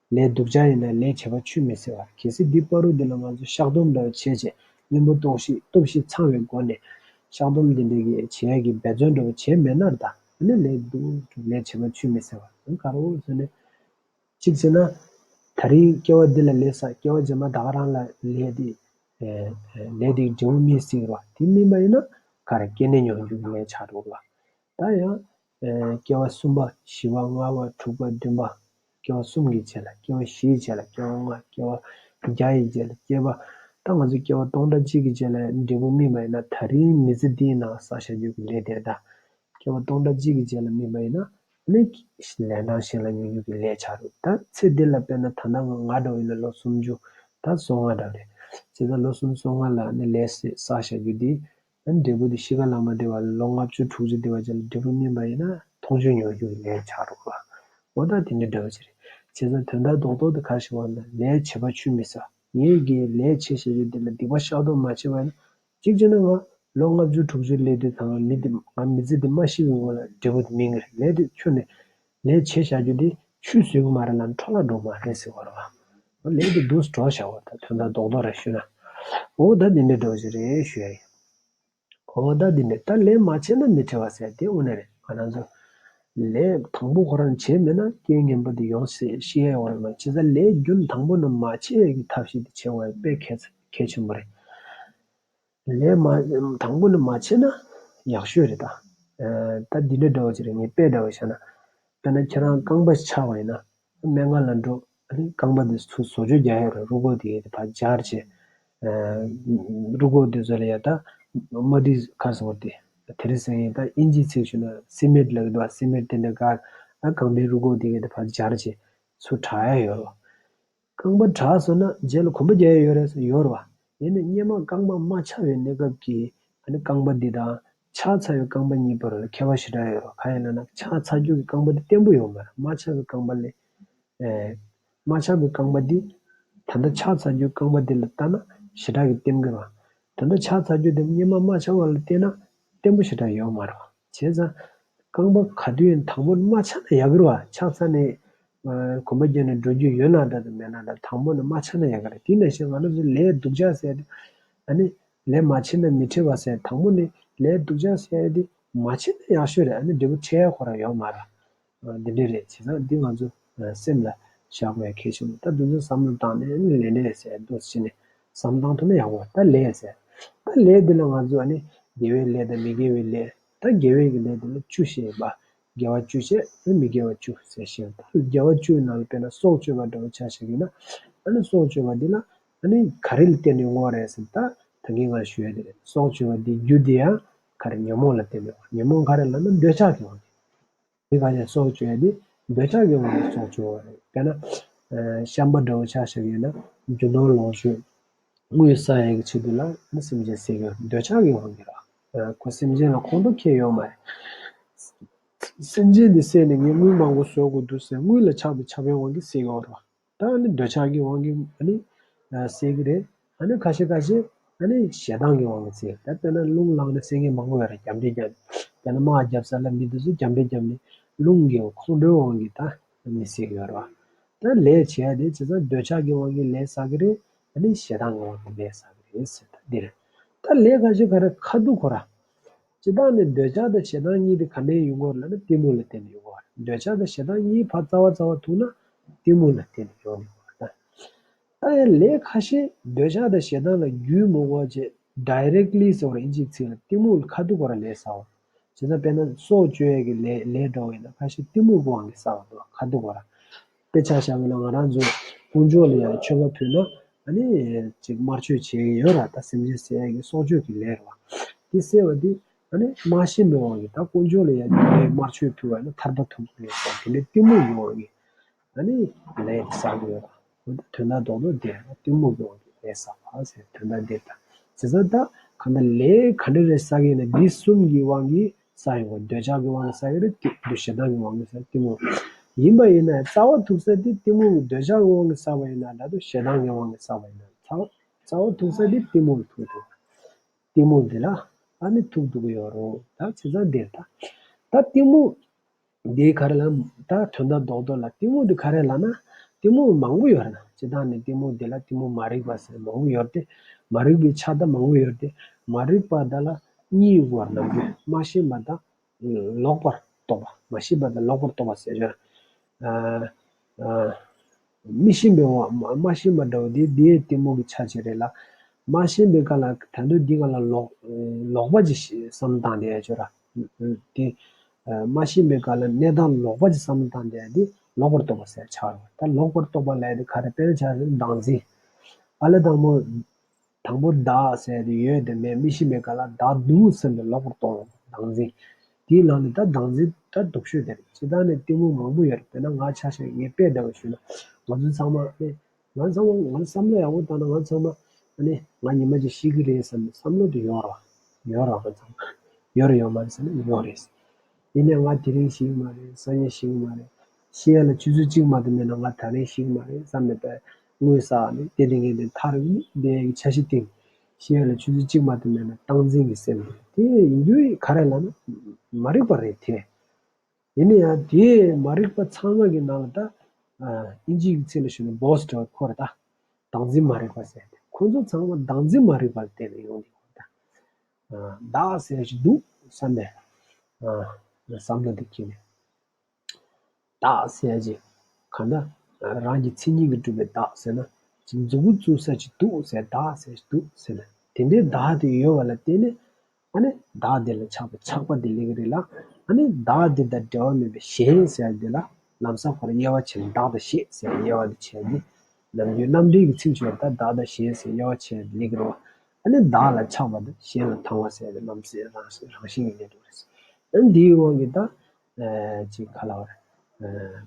པ། ལས་སྡུག་ཅག་ཡིན་ན་ལས་བྱས་པ་ཆུད་མི་ཟ་བ། གལ་སྲིད་འདི་བར་དུ་འདི་ལ་ང་ཚོ་བཤགས་སྡོམ་འདྲ་བ་བྱས་བྱས་གཉེན་པོ་སྟོབས་བཞི་སྟོབས་བཞི་ཚང་བའི་སྒོ་ནས་བཤགས་སྡོམ་འདི་འདྲ་གི་བྱེད་ཡ་གི་འབད་བརྩོན་འདྲ་བ་བྱས་མེད་ན་ད་ཨ་ནི་ལས་སྡུག་ལས་བྱས་པ་ཆུད་མི་ཟ་བ། ག་རེ་ཟེར་ན། གཅིག་བྱས་ན། ད་རིང་སྐྱེ་བ་འདི་ལ་ལས་བསགས། སྐྱེ་བ་རྗེས་མ་ད་ག་རང་ལ་ལས་དེ། ལས་དེའི་འབྲས་བུ་སྨིན་སྲིད་པ། དེ་སྨིན་པ་ཡིན་ན་ག་རེ་སྐྱེ་གནས་མྱོང་འགྱུར་གྱི་ལས་ཆགས་འགྲོ་བ། ད་ཡང་། སྐྱེ་བ་གསུམ་པ་བཞི་པ་ལྔ་པ་དྲུག་པ་བདུན་པ། སྐྱེ་བ་གསུམ་གྱི་རྗེས་ལ་སྐྱེ་བ་བཞིའི་རྗེས་ལ་སྐྱེ་བ་ལྔ། སྐྱེ་བ་བརྒྱ་ཡི་རྗེས་ལ་སྐྱེས་པ། ད་ང་ཚོ་སྐྱེ་བ་སྟོང་ཕྲག་གཅིག་གི་རྗེས་ལ་འབྲས་བུ་སྨིན་པ་ཡིན་ན་ད་རིང་མི་ཚེ་འདིའི་ནང་བསགས་བཞག་རྒྱུ་གི་ལས་དེ་ད། སྐྱེ་བ་སྟོང་ཕྲག་གཅིག་གི་རྗེས་ལ་སྨིན་པ་ཡིན་ན། ནི། ལན་གྲངས་གཞན་ལ་མྱོང་རྒྱུ་གི་ལས་ཆགས་འགྲོ། ད་ཚེ་འདི་ལ་དཔེར་ན་ད་ལྟ་ང་ང་འདྲ་བ་ཡིན་ན་ལོ་སུམ་ཅུ། ད་སོ་ལྔ་འདྲ་རེད། བྱས་ཙང་ལོ་སུམ་ཅུ་སོ་ལྔ་ལ་ནི་ལས་བསགས་བཞག་རྒྱུ་འདི། ཨ་ནི་འབྲས་བུ་འདི་ཤི་ཁ་ལ་མ་བདེ་བ་ལ་ལོ་ལྔ་བཅུ་དྲུག་ཅུ་བདེ་བ་ཅན་ལ་འབྲས་བུ་སྨིན་པ་ཡིན་ན་མཐོང་ཆོས་མྱོང་རྒྱུ་གི་ལས་ཆགས་འགྲོ་བ། འོ་ད་དེ་འདྲ་འདྲ་བ་ཅིག་རེད། བྱས་ཙང་དོན་དག་རྡོག་རྡོག་དེ་ག་རེ་ཞིག་བ་ན་ལས་བྱས་པ་ཆུད་མི་ཟ། ངས་ཀྱིས་ལས་བྱས་བཞག་རྒྱུ་འདི་ལ་སྡིག་པ་བཤགས་སྡོམ་མ་བྱས་པ་ཡིན་ན། གཅིག་བྱས་ན་ང་ལོ་ལྔ་བཅུ་དྲུག་ཅུ་སླེབས་དུས་ད་ང་མི་འདི་ང་མི་ཚེ་འདི་མ་ཤི་བའི་སྔོན་ལ་འབྲས་བུ་འདི་སྨིན་གྱི་རེད། ལས་དེ་ཁྱོན་ནས་ལས་བྱས་བཞག་རྒྱུ་འདི་ཆུད་ཟོས་ཀྱི་མ་རེད་ལ་འཕྲོ་བརླག་འགྲོ་མ་རེད་ཟེར་བ་རེད་བ། ལས་དེ་སྡུག་སུ་འགྲོ་བཞག་པ་ད་དོན་དག་རྡོག་རྡོག་རེ་ཞུས་ན། འོ་ད་འདི་འདྲའི་འགྲོ་བཞིན་རེད་ཞུ་ཡ་ཡིན། འོ་ད་འདི་འདྲ་ད་ལས་མ་བྱས་ན་མི་འཕྲད་པ་ཟེར་དེ་དངོས་གནས་རེད། ང་རང་ཚོ་ལས་དང་པོ་ཁོ་རང་བྱས་མེད་ན་རྐྱེན་ངན་པ་འདི་ཡོང་སྲིད་ཤེས་ཡ་ཡོད་རེད་མ་བྱས་ཙང་ལས་རྒྱུན་དང་པོ་ནས་མ་བྱས་ཡ་གི་ཐབས་ཤེས་དེ་བྱེད་དགོས་ཡ་དཔེ་གལ་གལ་ཆེན་པོ་རེད། ལས་མ་དང་པོ་ནས་མ་བྱས་ན་ཡག་ཤོས་རེད་ད། ཨ་ད་འདི་འདྲ་འདྲ་བོ་ཅིག་རེད། ངས་དཔེ་འདྲ་བོ་བཤད་ན། དཔེར་ན་ཁྱེད་རང་རྐང་པ་ཆག་པ་ཡིན་ན། སྨན་ཁང་ལ་འགྲོ། ཨ་ནི་རྐང་པ་འདི་ཚུར་བཟོ་བཅོས་རྒྱག་ཡ་རེད། རུས་ཁོག་དེ་ཕར་སྦྱར་བྱས། ཨ་རུས་ཁོག་འདི་ཚོ་ལ་ཡ་ད་མ་འདི་ཁ་སོ་དེ་དེ་རིང་སང་ཡིན་ད་ཨིན་ཇིའི་ཚིག་ཞུ་ན་སི་མེད་ལབ་ཀྱི་འདུག་བ། སི་མེད་དེ་འདྲ་ག་ཨ་གང་དེ་རུས་ཁོག་དེ་ག་དེ་ཕར་སྦྱར་བྱས་ཚུར་དྲག་ཡ་ཡོད་རེད། རྐང་པ་དྲག་སོང་ན་རྗེས་ལ་གོམ་པ་རྒྱག་ཡ་ཡོད་རེད་ཟེར་ཡོད་རེད་བ། ཡིན་ནའི་སྔོན་མ་རྐང་པ་མ་ཆག་པའི་གནས་སྐབས་ཀྱི་ཨ་ནི་རྐང་པ་འདི་དང་ཆག་ཚར་བའི་རྐང་པ་གཉིས་བར་ལ་ཁྱད་པར་ཞེ་དྲག་ཡོད་རེད། གང་ཡིན་ལབ་ན་ཆག་ཚར་རྒྱུ་གི་རྐང་པ་འདི་བརྟན་པོ་ཡོད་མ་རེད། མ་ཆག་པའི་རྐང་པ་ལས་ཨེ། མ་ཆག་པའི་རྐང་པ་འདི་ད་ལྟ་ཆག་ཚར་རྒྱུའི་རྐང་པ་འདི་ལ་ལྟ་ན་ཞེ་དྲག་གི་བརྟན་གི་རེད་བ། ད་ལྟ་ཆག་ཚར་རྒྱུ་དེ་སྔོན་མ་མ་ཆག་པ་ལ་བལྟས་ན་བརྟན་པོ་ཞེ་དྲག་ཡོད་མ་རེད་བ། བྱས་ཙང་རྐང་པ་ག་དུས་ཡིན་དང་པོ་མ་ཆག་ན་ཡག་གི་རེད་བ། ཆག་ཚར་ནས་ཨ་གོམ་པ་རྒྱག་ནས་འགྲོ་རྒྱུ་ཡོད་ན་འདྲ་དང་མེད་ན་འདྲ་དང་པོ་ནས་མ་ཆག་ན་ཡག་གི་རེད། དེ་ནང་བཞིན་ང་རང་ཚོ་ལས་སྡུག་ཅག་ཟེར་ཏེ་ཨ་ནི་ལས་མ་བྱས་ན་མི་འཕྲད་པ་ཟེར་དང་པོ་ནས་ལས་སྡུག་ཅག་ཟེར་ཏེ་མ་བྱས་ན་ཡག་ཤོས་རེད། ཨ་ནི་འབྲས་བུ་འཕྲད་ཡ་ཁོ་རང་ཡོད་མ་རེད། འདི་འདྲ་རེད། བྱས་ཙང་འདི་ང་ཚོ་སེམས་ལ་བཞག་དགོས་ཡ་གལ་ཆེན་པོ། ད་འདི་ཚོ་བསམ་བློ་བཏང་ནས་ལས་འབྲས་ཟེར་འདུག་ཕྱི་ནས་བསམ་བཏང་ཐུབ་ན་ཡག་པོ། ད་ལས་ཟེར་ད་ལས་འདི་ལ་ང་ཚོ་ཨ་ནི་དགེ་བའི་ལས་དང་མི་དགེ་བའི་ལས། ད་དགེ་བའི་གི་ལས་འདི་ལ་བཅུ་བཤད་ཡིན་པ། དགེ་བ་བཅུ་བྱས་ཨ་ནི་མི་དགེ་བ་བཅུ་ཟེར་བཤད། ད་དགེ་བ་བཅུའི་ནང་ལ་དཔེར་ན་སྲོག་གཅོད་པ་འདྲ་བོ་ཆ་བཞག་ཡིན་ན་ཨ་ནི་སྲོག་གཅོད་པ་འདི་ལ་ཨ་ནི་ག་རེ་ལ་བརྟེན་ནས་ཡོང་བ་རེད་ཟེར་ན། ད་ད་གིན་ང་ཞུ་ཡ་དེ་རེད། སྲོག་གཅོད་པ་འདི་རྒྱུ་དེ་ཡང་ག་རེ་ཉོན་མོངས་ལ་བརྟེན་ནས་ཡོང་བ། ཉོན་མོངས་ག་རེ་ལབ་ན་འདོད་ཆགས་ཀྱི་དབང་གིས། མི་ཁ་ཤས་སྲོག་གཅོད་ཡ་དེ་འདོད་ཆགས་ཀྱི་དབང་གིས་སྲོག་གཅོད་པ་རེད། དཔེར་ན་ཨ་ཤམ་པ་འདྲ་བོ་ཆ་བཞག་ཡོད་ན་རྒྱུ་ནོར་ལོངས་སྤྱོད་དངུལ་བསག་ཡ་གི་ཆེད་དུ་ལ་ཨ་ནི་སེམས་ཅན་བསད་ཀྱི་ཡོད། འདོད་ཆགས་ཀྱི་དབང་གིས་ར། ཁོ་སེམས་ཅན་ལ་ཁོང་ཁྲོ་སྐྱེ་ཡོད་མ་རེད། སེམས་ཅན་འདི་བསད་ནས་ངས་དངུལ་མང་པོ་བཟོ་དགོས་འདུག་ཟེར་དངུལ་ལ་ཆགས་པའི་ཆགས་པའི་དབང་གིས་བསད་ཀྱི་ཡོད་རེད་བ། ད་ཨ་ནི་འདོད་ཆགས་ཀྱི་དབང་གིས་ཨ་ནི་བསད་ཀྱི་རེད། ཨ་ནི་ཁ་ཤས་ཁ་ཤས་ཨ་ནི་ཞེ་སྡང་གི་དབང་གིས་བསད། ད་དཔེར་ན་རླུང་ལངས་ནས་བསད་མཁན་མང་པོ་ཡོད་རེད། རྒྱབ་འདྲེ་རྒྱབ་ནས། དཔེར་ན་དམག་རྒྱབ་ས་ལ་མི་དེ་ཚོ་རྒྱབ་འདྲེ་རྒྱབ་ནས་རླུང་གི་ཁོང་ཁྲོའི་དབང་གིས་ད་མི་བསད་ཀྱི་ཡོད་རེད་བ། ད་ལས་བྱེད་ཡ་དེ་བྱས་ཙང་འདོད་ཆགས་ཀྱི་དབང་གིས་ལས་བསགས་ཀྱི་རེད། ཨ་ནི་ཞེ་སྡང་གི་དབང་གིས་ལས་བསགས་ཀྱི་རེད་ཟེར། ད་འདི་རེད། ད་ལས་ཁ་ཤས་ག་རེ་ཁ་ཐུག་ཁོ་ར། སྤྱིར་བཏང་ནས་འདོད་ཆགས་དང་ཞེ་སྡང་གཉིས་དེ་ག་ནས་ཡོང་གི་ཡོད་ལབ་ན་གཏི་མུག་ལ་བརྟེན་ནས་ཡོང་གི་ཡོད་རེད། འདོད་ཆགས་དང་ཞེ་སྡང་གཉིས་ཕར་རྩ་བ་རྩ་བ་ཐུག་ན་གཏི་མུག་ལ་བརྟེན་ནས་ཡོང་གི་ཡོད་རེད། ད་ཡང་ལས་ཁ་ཤས་འདོད་ཆགས་དང་ཞེ་སྡང་ལ་རྒྱུས་མ་དགོས་པ་བྱས་ཌའི་རེག་ལི་ཟེར་བ་རེད། ཨིན་ཇིའི་ཚིག་ལ་གཏི་མུག་ལ་ཁ་ཐུག་ཁོ་ར་ལས་བསགས་པ། བྱས་ཙང་དཔེར་ན་སྲོག་གཅོད་ཡས་ཀྱི་ལས་ལས་འགྲོ་བ་ཡིན་ན་ཁ་ཤས་གཏི་མུག་གི་དབང་གིས་བསགས་པ་འདུག་ཁ་ཐུག་ཁོ་ར། དཔེ་ཆ་བཞག་པ་ན་ང་རང་ཚོ་དཀོན་མཆོག་ལ་ཡང་མཆོད་པ་ཕུལ་ན་ཨ་ནི་ཅིག་དམར་མཆོད་བྱེད་ཀྱི་ཡོད་ར། ད་སེམས་ཅན་བསད་ཡས་ཀྱི་སྲོག་གཅོད་ཀྱི་ལས་རེད་བ། དེ་བསད་པ་དེ་ཨ་ནི་མ་ཤེས་པའི་དབང་གིས་ད་དཀོན་མཆོག་ལ་ཡང་དེ་དམར་མཆོད་ཕུལ་བ་ན་ཐར་པ་ཐོབ་ཀྱི་རེད་ཟེར། དེ་ནི་གཏི་མུག་གི་དབང་གིས་ཨ་ནི་ལས་དེ་བསགས་ཀྱི་ཡོད་ར། འོ་ད་དོན་དག་རྡོག་རྡོག་དེ་གཏི་མུག་གི་དབང་གིས་ལས་བསགས་པ་ཟེར། དོན་དག་འདི་ལྟ། བྱས་ཙང་ད་གང་ལྟར་ལས་ག་འདྲ་རེ་བསགས་ཡིན་ན་འདི་གསུམ་གྱི་དབང་གིས་བསགས་ཡོང་བ། འདོད་ཆགས་ཀྱི་དབང་གིས་བསགས་ཡོད་རེད། གཏི་འདོད་ཞེ་སྡང་གི་དབང་གིས་བསགས་གཏི་མུག་ཡིན་པ་ཡིན་ན་རྩ་བ་ཐུག་ས་དེ་གཏི་མུག་གི་འདོད་ཆགས་ཀྱི་དབང་གིས་བསགས་པ་ཡིན་ན་འདྲ་འདུག་ཞེ་སྡང་གི་དབང་གིས་བསགས་པ་ཡིན་ན་རྩ་བ་རྩ་བ་ཐུག་ས་དེ་གཏི་མུག་ལ་ཐུག་འདུག་གཏི་མུག་འདི་ལ་ཨ་ནི་ཐུག་འདུག་གི་ཡོད་རེད། ད་བྱས་ཙང་འདིར་ད་ད་གཏི་མུག་འདི་ག་རེ་ལབ་ན་ད་དོན་དག་རྡོག་རྡོག་ལ་གཏི་མུག་འདི་ག་རེ་ལབ་ན་གཏི་མུག་མང་པོ་ཡོད་རེད་ན། སྤྱིར་བཏང་ནས་གཏི་མུག་འདི་ལ་གཏི་མུག་མ་རིག་པ་ཟེར་མང་པོ་ཡོད་དེ། མ་རིག་པའི་ཆ་ད་མང་པོ་ཡོད་དེ། མ་རིག་པ་ད་ལ་གཉིས་ཡོད་པར་ནམ་རྒྱུན་མ་ཤེས་པ་དང་ལོག་པར་རྟོག་པ། མ་ཤེས་པ་དང་ལོག་པར་རྟོག་པ་ཟེར་ཡོད། ཨ་ཨ་མི་ཤེས་པའི་དབང་མ་མ་ཤེས་པ་འདྲ་བོ་དེ་དེའི་གཏི་མུག་གི་ཆ་ཅིག་རེད་ལ། མ་ཤེས་པའི་སྐབས་ལ་ད་དུང་འདི་སྒང་ལ་ལོག་ལོག་པ་ཅིག་བསམ་བཏང་བསྡད་ཡ་ཅིག་ཡོད་ར། དེ་མ་ཤེས་པའི་སྐབས་ལ་གནས་སྟངས་ལོག་པ་ཅིག་བསམ་བཏང་བསྡད་ཡ་དེ་ལོག་པར་རྟོག་པ་ཟེར་ཆགས་ཡོད། ད་ལོག་པར་རྟོག་པ་ལབ་ཡ་དེ་ག་རེ། དཔེར་ན་ཆ་བཞག་ན་བདག་འཛིན། ཨ་ལ་དང་པོ་དང་པོ་བདག་ཟེར་ཡ་དེ་ཡོད་དེ་མེད་མི་ཤེས་པའི་སྐབས་ལ་བདག་འདུག་ཟེར་ནས་ལོག་པར་རྟོག་བདག་འཛིན། དེའི་ནང་ནས་ད་བདག་འཛིན་ད་སྡུག་ཤོས་དེ་རེད། སྤྱིར་བཏང་ནས་གཏི་མུག་མང་པོ་ཡོད་རེད། དཔེར་ན་ང་ཆ་བཞག་ངས་དཔེ་འདྲ་བོ་ཞུས་ན་ང་ཚོ་ཚང་མ་ནི་ང་ཚང་མ་ང་བསམ་བློ་ཡག་པོ་བཏང་ན་ང་ཚང་མ་ཨ་ནི་ང་ཉི་མ་གཅིག་ཤི་གི་རེད་བསམ་ནས་བསམ་བློ་དེ་ཡོད་རེད་བ། ཡོད་རེད་བ། ང་ཚང་མ་ཡོད་རེད་ཡོད་མ་རེད་ཟེར་ན་ཡོད་རེད། ཡིན་ནའི་ང་དེ་རིང་ཤི་གི་མ་རེད། སང་ཉིན་ཤི་གི་མ་རེད། ཤི་ཡ་ལ་ཆུ་ཚོད་གཅིག་མ་གཏོགས་མེད་ན་ང་ད་རིང་ཤི་གི་མ་རེད་བསམ་ནས་པས་དངུལ་བསགས་ནས་དེ་དེ་ངས་དེ་ཐར་གི་དེ་ཡ་གི་འཆར་གཞི་བཏིང་། ཤི་ཡ་ལ་ཆུ་ཚོད་གཅིག་མ་གཏོགས་མེད་ན་སྟངས་འཛིན་གྱི་སེམས་དེ་ཡིན་རྒྱུ་ག་རེ་ལབ་ན་མ་རིག་པ་རེད་དེ། ཡིན་ན་ཡང་དེ་མ་རིག་པ་ཚང་མ་གི་ནང་ལ་ད་ཨིན་ཇི་གི་ཚིག་ལ་ཞུས་ན་བོ་སི་འདྲ་བོ་ཁོ་རེད་ད། བདག་འཛིན་མ་རིག་པ་ཟེར་ཏེ་ཁོ་ཚོ་ཚང་མ་བདག་འཛིན་མ་རིག་པ་ལ་བརྟེན་ནས་ཡོང་གི་ཡོད་ད། བདག་ཟེར་ཞིག་འདུག་བསམ་པའི་བསམ་བློ་དེ་སྐྱེས་ནས། བདག་ཟེར་ཡ་ཅིག་གང་ལྟར་རང་གི་མཚན་ཉིད་ཀྱིས་གྲུབ་པའི་བདག་ཟེར་ན་ཅིག་མཛུབ་གུ་བཙུགས་ས་ཅིག་འདུག་ཟེར། བདག་ཟེར་ཞིག་འདུག་ཟེར་ན་དེ་འདྲའི་བདག་དེ་ཡོད་པ་ལ་བརྟེན་ནས་ཨ་ནི་བདག་དེ་ལ་ཆགས་པའི་ཆགས་པ་དེ་སླེབས་ཀྱི་རེད་ལ། ཨ་ནི་བདག་དེ་དང་འབྲེལ་བ་མེད་པའི་གཞན་ཟེར་ཡ་དེ་ལ་ལམ་སང་ཁོ་རང་དབྱེ་བ་ཕྱེ་ནས་བདག་དང་གཞན་ཟེར་དབྱེ་བ་དེ་ཕྱེ་ནས་ནམ་རྒྱུན་རྣམ་འགྲེལ་གྱི་ཚིག་ཆོས་ད་བདག་དང་གཞན་ཟེར་དབྱེ་བ་ཕྱེ་ནས་སླེབས་ཀྱི་རེད་བ། ཨ་ནི་བདག་ལ་ཆགས་པ་དང་གཞན་ལ་དང་བ་ཟེར་ཡ་དེ་ལམ་སེང་རང་རང་བཞིན་གྱིས་སླེབས་འགྲོ་གི་རེད། ཨ་ནི་འདིའི་དབང་གིས་ད། ཅིག་ག་ལ་བར།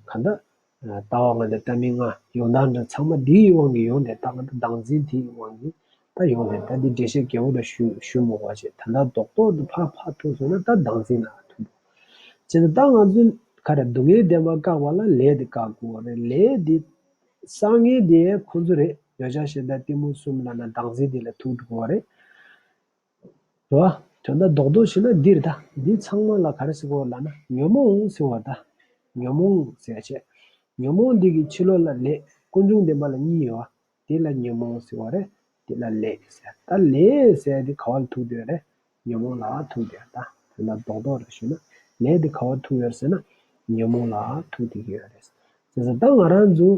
ག་འདྲ། ལྟ་བ་ལྔ་དང་ལྟ་མིན་ལྔ་ཡོང་སྟངས་འདྲ་ཚང་མ་འདིའི་དབང་གིས་ཡོང་དེ་ད་ག་འདྲ་བདག་འཛིན་དེའི་དབང་གིས་ད་ཡོང་དེ་ད་འདི་འགྲེལ་བཤད་རྒྱས་པོ་འདྲ་ཞུ་ཞུ་མི་དགོས་པ་བྱས་ད་ལྟ་རྡོག་རྡོག་ཏུ་ཕར་ཕར་ཐུག་སོང་ན་ད་བདག་འཛིན་ལ་ཐུག་འདུག་བྱས་ན་ད་ང་ཚོས་ག་རེ་སྡུག་བསྔལ་བདེན་པ་བཀག་པ་ལ་ལས་དེ་བཀག་དགོས་པ་རེད། ལས་དེ་བསགས་མཁན་དེ་ཁོ་ཚོ་རེད། འདོད་ཆགས་ཞེ་སྡང་གཏི་མུག་གསུམ་ལབ་ན་བདག་འཛིན་དེ་ལ་ཐུག་འགྲོ་གི་རེད། རེད་བ། དོན་དག་རྡོག་རྡོག་བྱས་ན་འདི་རེད་ད། འདི་ཚང་མ་ལ་ག་རེ་ཟེར་དགོས་ལབ་ན་ཉོན་མོངས་ཟེར་བ་ད། ཉོན་མོངས་ཟེར་བྱས། ཉོན་མོངས་འདི་གི་ཕྱི་ལོགས་ལ་ལས་ཀུན་འབྱུང་བདེན་པ་ལ་གཉིས་ཡོད་བ། དེ་ལ་ཉོན་མོངས་ཟེར་བ་རེད། དེ་ལ་ལས་ཟེར། ད་ལས་ཟེར་དེ་ག་བ་ལ་ཐུག་བསྡད་རེད། ཉོན་མོངས་ལ་ཐུག་བསྡད་ད། དོན་དག་རྡོག་རྡོག་རེ་ཞུས་ན་ལས་དེ་ག་བ་ཐུག་ཡོད་ཟེར་ན་ཉོན་མོངས་ལ་ཐུག་བསྡད་ཀྱི་ཡོད་རེད། བྱས་ཙང་ད་ང་རང་ཚོ་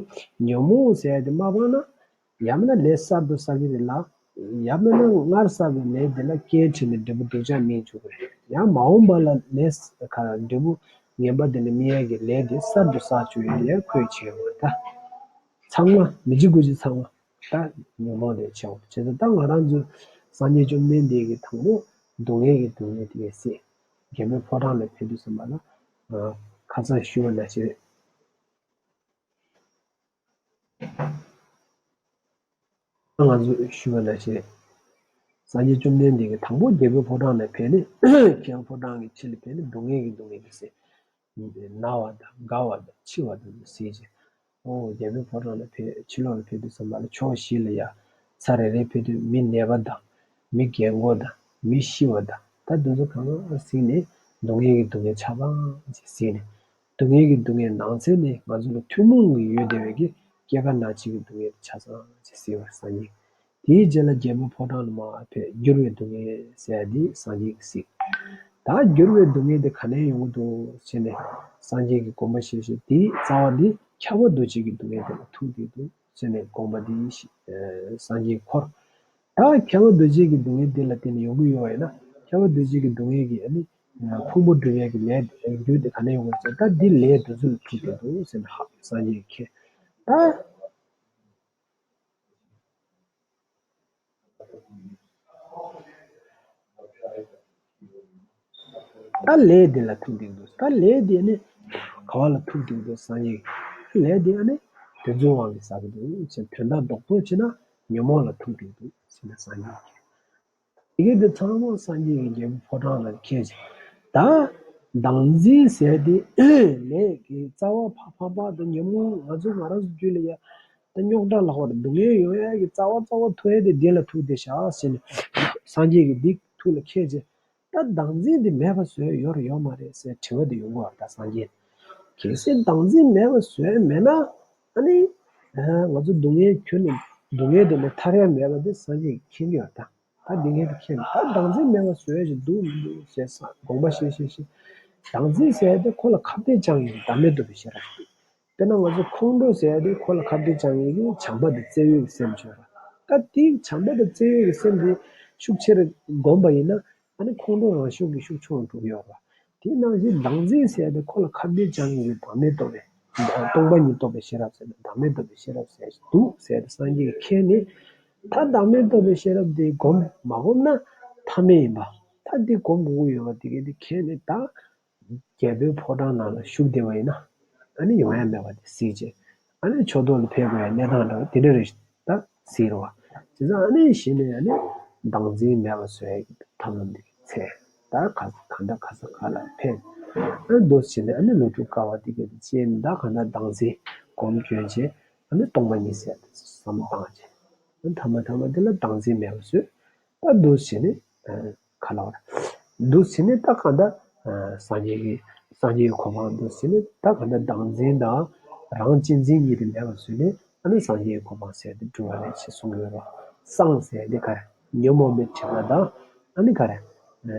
ཉོན་མོངས་ཟེར་དེ་མ་སྤངས་ན། ཡང་མིན་ན་ལས་གསར་དུ་བསགས་ཀྱི་རེད་ལ། ཡང་མིན་ན་སྔར་བསགས་པའི་ལས་དེ་ལ་རྐྱེན་བྱས་ནས་འབྲས་བུ་སྡུག་ཅག་སྨིན་བཅུག་གི་རེད། ཡང་མ་འོངས་པ་ལ་ལས་ག་འབྲས་བུ་ ངན་པ་དེ་ནི་སྨིན་ཡས་ཀྱི་ལས་དེ་གསར་དུ་བསགས་བཅུག་ཡས་ལས་ཁོས་བྱས་པ་ད། ཚང་མ་མི་འཇིགས་དགུ་བཅུ་ཚང་མ་ད་ཉོན་མོངས་ལས་བྱས་པ་བྱས་ཙང་ད་ང་རང་ཚོ་སངས་རྒྱས་བཅོམ་ལྡན་འདས་ཀྱིས་དང་པོ་སྡུག་བསྔལ་གྱི་སྡུག་བསྔལ་དེ་ཡས་སྲིད། རྒྱལ་པོའི་ཕོ་བྲང་ལ་ཕེབས་དུས་ཙམ་པ་ལ་ཁ་སང་ཞུས་པ་ནང་བཞིན་རེད། ང་ཚོས་ཞུས་པ་ནང་བཞིན། སངས་རྒྱས་བཅོམ་ལྡན་འདས་ཀྱིས་དང་པོ་རྒྱལ་པོའི་ཕོ་བྲང་ནས་ཕེབས་ནས་ཁྱེད་རང་ཕོ་བྲང་གི་ཕྱི་ལ་ཕེབས་ནས་སྡུག་བསྔལ་གྱི་སྡུག་བསྔལ་དེ་སེལ། ན་བ་དང་རྒ་བ་དང་འཆི་བ་དང་དེ་སེལ་བྱས། ཨོ་རྒྱལ་པོའི་ཕོ་བྲང་ལ་ཕེབས་ཕྱི་ལོགས་ལ་ཕེབས་དུས་ཙམ་པ་ལ་ཕྱོགས་བཞི་ལ་ཡ་ཚར་རེ་རེ་ཕེབས་དུས་མི་ནད་པ་དང་མི་རྒན་གོག་དང་མི་ཤི་བ་དང་ད་དེ་ཚོ་གང་ག་ཟིན་ནས་སྡུག་བསྔལ་གྱི་སྡུག་བསྔལ་ཆ་ཚང་ཅིག་ཟིན་ནས། སྡུག་བསྔལ་གྱི་སྡུག་བསྔལ་ནང་ཚན་ནི་ང་ཚོ་ལ་ཐུན་མོང་གི་ཡོད་བསྡད་པའི་གི་སྐྱེ་རྒ་ན་འཆི་གི་སྡུག་བསྔལ་ཆ་ཚང་ཅིག་སེལ་བར་སངས་རྒྱས། དེའི་རྗེས་ལ་རྒྱལ་པོའི་ཕོ་བྲང་ལ་མར་ཕེབས་འགྱུར་བའི་སྡུག་བསྔལ་ཟེར་ཡ་འདི་སངས་རྒྱས་ཀྱིས་སེལ། ད་འགྱུར་བའི་སྡུག་བསྔལ་དེ་ག་ནས་ཡོང་གི་འདུག་ཟེར་ནས་སངས་རྒྱས་ཀྱིས་དགོངས་པ་བཞེས་བཞེས་དེའི་རྩ་བ་འདི་ཁྱབ་པ་འདུ་བྱེད་ཀྱི་སྡུག་བསྔལ་དེ་ལ་ཐུག་བསྡད་འདུག་ཟེར་ནས་དགོངས་པ་འདི་སངས་རྒྱས་འཁོར། ད་ཁྱབ་པ་འདུ་བྱེད་ཀྱི་སྡུག་བསྔལ་འདི་ལ་བརྟེན་ནས་ཡོང་གི་ཡོད་པ་ཡིན་ན་ཁྱབ་པ་འདུ་བྱེད་ཀྱི་སྡུག་བསྔལ་གྱི་ཨ་ནི་ཕུང་པོ་སྒྲུབ་ཡས་ཀྱི་ལས་རྒྱུ་དེ་ག་ནས་ཡོང་གི་ཟེར་ད་འདི་ལས་འདི་ཚོ་ལ་ཐུག་གི་འདུག་ཟེར་ནས་ཧ་སངས་རྒྱས་ཀྱིས་མཁྱེན། ད་ད་ལས་འདི་ལ་ཐུག་གི་འདུག་ད་ལས་འདི་ནི་ག་བ་ལ་ཐུག་གི་འདུག་སངས་རྒྱས་ཀྱིས་ལས་འདི་ཨ་ནི་དེ་ཚོའི་དབང་གིས་བསགས་ཀྱི་འདུག་ཟེར་དོན་དག་རྡོག་རྡོག་བྱས་ན་ཉོན་མོངས་ལ་ཐུག་གི་འདུག་ཟེར་ནས་སངས་རྒྱས་ཀྱིས། དེ་གའི་དེ་ཚང་མ་སངས་རྒྱས་ཀྱི་རྒྱལ་པོའི་ཕོ་བྲང་ལ་ཁྱེར་ཅིག་ད་བདག་འཛིན་ཟེར་དེ་ལས་ཀྱི་རྩ་བ་ཕ་ཕ་ཕ་དང་ཉོན་མོངས་ང་ཚོ་ང་རང་ཚོ་རྒྱུད་ལ་ཡ་ད་རྙོག་དྲ་ལྷག་པར་སྡུག་བསྔལ་ཡོང་ཡ་གི་རྩ་བ་རྩ་བ་ཐུག་ཡ་དེ་འདི་ལ་ཐུག་བསྡད་ཤག་ཟེར་ནས་སངས་རྒྱས་ཀྱིས་འདི་ཐུགས་ལ་ཁྱེར་ཅིག་ད་བདག་འཛིན་དེ་མེད་པ་བཟོས་ཡོད་རེད་ཡོད་མ་རེད་ཟེར་དྲི་བ་དེ་ཡོང་གི་བ་ད་སངས་རྒྱས་གལ་སྲིད་བདག་འཛིན་མེད་པ་བཟོས་མེད་ན་ཨ་ནི་ང་ཚོ་སྡུག་བསྔལ་ཁྱོན་ནས་སྡུག་བསྔལ་དེ་ལས་ཐར་ཡ་མེད་པ་དེ་སངས་རྒྱས་ཀྱིས་མཁྱེན་གྱི་ཡོད་ད། ད་འདི་ངས་ཀྱི་མཁྱེན་ད་བདག་འཛིན་མེད་པ་བཟོས་ཤིག་འདུག་མི་འདུག་ཟེར་ས་དགོངས་པ་བཞེས་བཞེས་བཞེས། བདག་འཛིན་ཟེར་ཡ་དེ་ཁོ་ལ་ཁ་གཏད་བཅང་ཡིན་བདག་མེད་རྟོགས་པའི་ཤེས་རབ་ཅིག་དཔེར་ན་ང་ཚོ་ཁོང་ཁྲོ་ཟེར་ཡ་དེ་ཁོ་ལ་ཁ་གཏད་བཅང་ཡིན་གྱི་བྱམས་པ་དང་བརྩེ་བའི་སེམས་བྱོས་ར། ད་དེ་བྱམས་པ་དང་བརྩེ་བའི་སེམས་དེ་ཤུགས་ཆེར་བསྒོམས་པ་ཡིན་ན་ཨ་ནི་ཁོང་ཁྲོ་རང་ཤུགས་ཀྱིས་ཤུགས་ཆུང་འགྲོ་གི་ཡོད་ར། དེ་ནང་བཞིན་བདག་འཛིན་ཟེར་ཡ་དེ་ཁོ་ལ་ཁ་གཏད་བཅང་ཡིན་གྱི་བདག་མེད་རྟོགས་པའི་སྟོང་པ་ཉིད་རྟོགས་པའི་ཤེས་རབ་ཟེར་ན་བདག་མེད་རྟོགས་པའི་ཤེས་རབ་ཟེར་འདུག་ཟེར་ཏེ་སངས་རྒྱས་ཀྱིས་མཁྱེན་ནས། ད་བདག་མེད་རྟོགས་པའི་ཤེས་རབ་དེ་སྒོམ་མ་སྒོམ་ན་ཐ་མལ་ཡིན་པ། ད་འདི་སྒོམ་དགོས་ཀྱི་ཡོད་པ་དེ་གས་དེ་མཁྱེན་ནས་ད་རྒྱལ་པོའི་ཕོ་བྲང་ནང་ལ་བཞུགས་བསྡད་པ་ཡིན་ན་ཨ་ནི་ཡོང་ཡ་མེད་པ་དེ་གཟིགས་རྗེས་ཨ་ནི་ཕྱོགས་གཏོགས་ལ་ཕེབས་དགོས་ཡ་གནས་སྟངས་འདྲ་བ་དེ་འདྲ་རེད། ད་ཟེར་བ། བྱས་ཙང་ཨ་ནི་གཞི་ནས་ཨ་ནི་བདག་འཛིན་མེད་པ་བཟོ་ཡ་གི་ཐབས་ལམ་འདི་འཚོལ། ད་ག་གང་ལྟར་ག་ས་ག་ལ་ཕེབས། ཨ་ནི་འདུག་བྱས་ནས་ཨ་ནི་ལོ་དྲུག་དཀའ་བ་འདི་ག་དེ་སྤྱད་ནས་ད་གང་ལྟར་བདག་འཛིན་སྒོམ་སྐྱོན་བྱས་ཨ་ནི་སྟོང་པ་ཉིད་ཟེར་ཏེ་བསམ་བློ་བཏང་བྱས། ཨ་ནི་ཐ་མ་ཐ་མ་འདི་ལ་བདག་འཛིན་མེད་པ་བཟོས། ད་འདུག་བྱས་ནས་ཨ། ག་ལ་བར། འདུག་ཟེར་ནས་ད་གང་ལྟར་སངས་རྒྱས་ཀྱི་སངས་རྒྱས་ཀྱི་གོ་འཕང་འདུག་ཟེར་ནས་ད་གང་ལྟར་བདག་འཛིན་དང་རང་གཅེས་འཛིན་གཉིས་དེ་མེད་པར་བཟོས་ནས་ཨ་ནི་སངས་རྒྱས་ཀྱི་གོ་འཕང་ཟེར་དེ་འགྲུབ་པ་རེད་ཅེས་གསུངས་ཡོད་རེད། སངས་ཟེར་དེ་ག་རེ་ཉོན་མོངས་པའི་སྒྲིབ་པ་དང་ཨ་ནི་ག་རེ་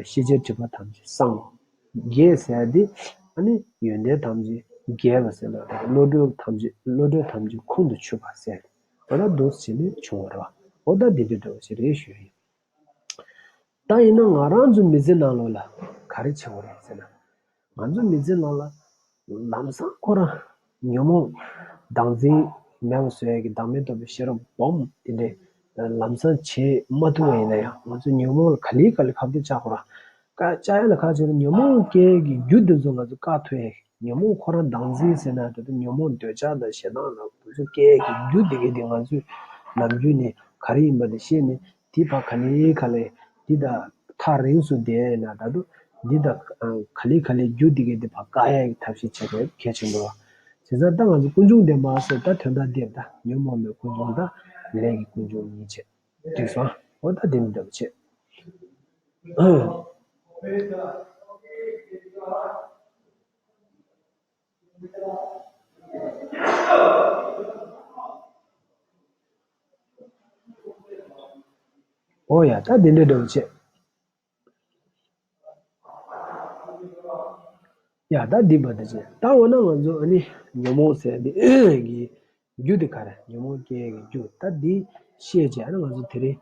ཤེས་བྱའི་སྒྲིབ་པ་ཐམས་ཅད་སངས། རྒྱས་ཟེར་དེ་ཨ་ནི་ཡོན་ཏན་ཐམས་ཅད་རྒྱས་པ་ཟེར་ན་ད་བློ་གྲོས་ཐམས་ཅད་བློ་གྲོས་ཐམས་ཅད་ཁོང་དུ་ཆུད་པ་ཟེར་དེ་འོ་ད་འདུག་ཟེར་ནས་བྱུང་བ་རེད་བ། འོ་ད་འདི་འདྲ་འདྲ་བ་ཞིག་རེད་ཞུ་ཡིན། ད་ཡིན་ན་ང་རང་ཚོ་མི་ཚེ་ནང་ལོགས་ལ་ག་རེ་བྱེད་དགོས་རེད་ཟེར་ན། ང་ཚོ་མི་ཚེ་ནང་ལ་ལམ་སང་ཁོ་རང་ཉོན་མོངས་བདག་འཛིན་མེད་པ་བཟོ་ཡ་གི་བདག་མེད་རྟོགས་པའི་ཤེས་རབ་སྦོམ་དེ་འདྲས་ལམ་སང་བྱེད་མ་ཐུབ་པ་ཡིན་ན་ཡང་ང་ཚོ་ཉོན་མོངས་ལ་ག་ལེ་ག་ལེ་ཁ་གཏད་བཅག་དགོས་ར། བཀག་བཅག་ཡ་ལ་ཁ་བྱེད་ན་ཉོན་མོངས་སྐྱེ་ཡ་གི་རྒྱུ་འདི་ཚོ་ང་ཚོ་བཀག་ཐུབ་ཡ་གི་ཉོན་མོངས་ཁོ་རང་བདག་འཛིན་ཟེར་ན་ད་དུང་ཉོན་མོངས་འདོད་ཆགས་དང་ཞེ་སྡང་ལ་འདི་ཚོ་སྐྱེ་ཡ་གི་རྒྱུ་དེ་གས་དེ་ང་ཚོས་ནམ་རྒྱུན་ནས་ག་རེ་ཡིན་པ་དེ་ཤེས་ནས་དེ་ཕར་ག་ལེ་ག་ལེ་འདི་དང་ཐག་རིང་སུ་བསྡད་ཡ་ཡིན་ན་ད་དུང་འདི་དང་ག་ལེ་ག་ལེ་རྒྱུ་དེ་གས་དེ་ཕར་བཀག་ཡ་གི་ཐབས་ཤེས་བྱེད་དགོས་གལ་ཆེན་པོ་རེད། བྱས་ཙང་ད་ང་ཚོ་ཀུན་འབྱུང་བདེན་པ་ཟེར་ད་དོན་དག་འདི་ད་ཉོན་མོངས་པའི་ཀུན་འབྱུང་དང་ལས་ཀྱི་ཀུན་འབྱུང་གཉིས་བྱས། འགྲིག་སོང་། འོ་ད་དེ་མི་འདྲ་བ་བྱེད། ཨོ་ཡ་ད་དེ་འདྲ་འདྲ་བོ་བྱེད། ཡ་ད་འདི་བ་ད་བྱེད་ད་འོ་ན་ང་ཚོ་ཨ་ནི་ཉོན་མོངས་ཟེར་འདི་གི་རྒྱུ་དེ་ག་རེ་ཉོན་མོངས་སྐྱེ་ཡས་ཀྱི་རྒྱུ་ད་འདི་ཤེས་བྱས་ཨ་ནི་ང་ཚོ་དེ་རིང་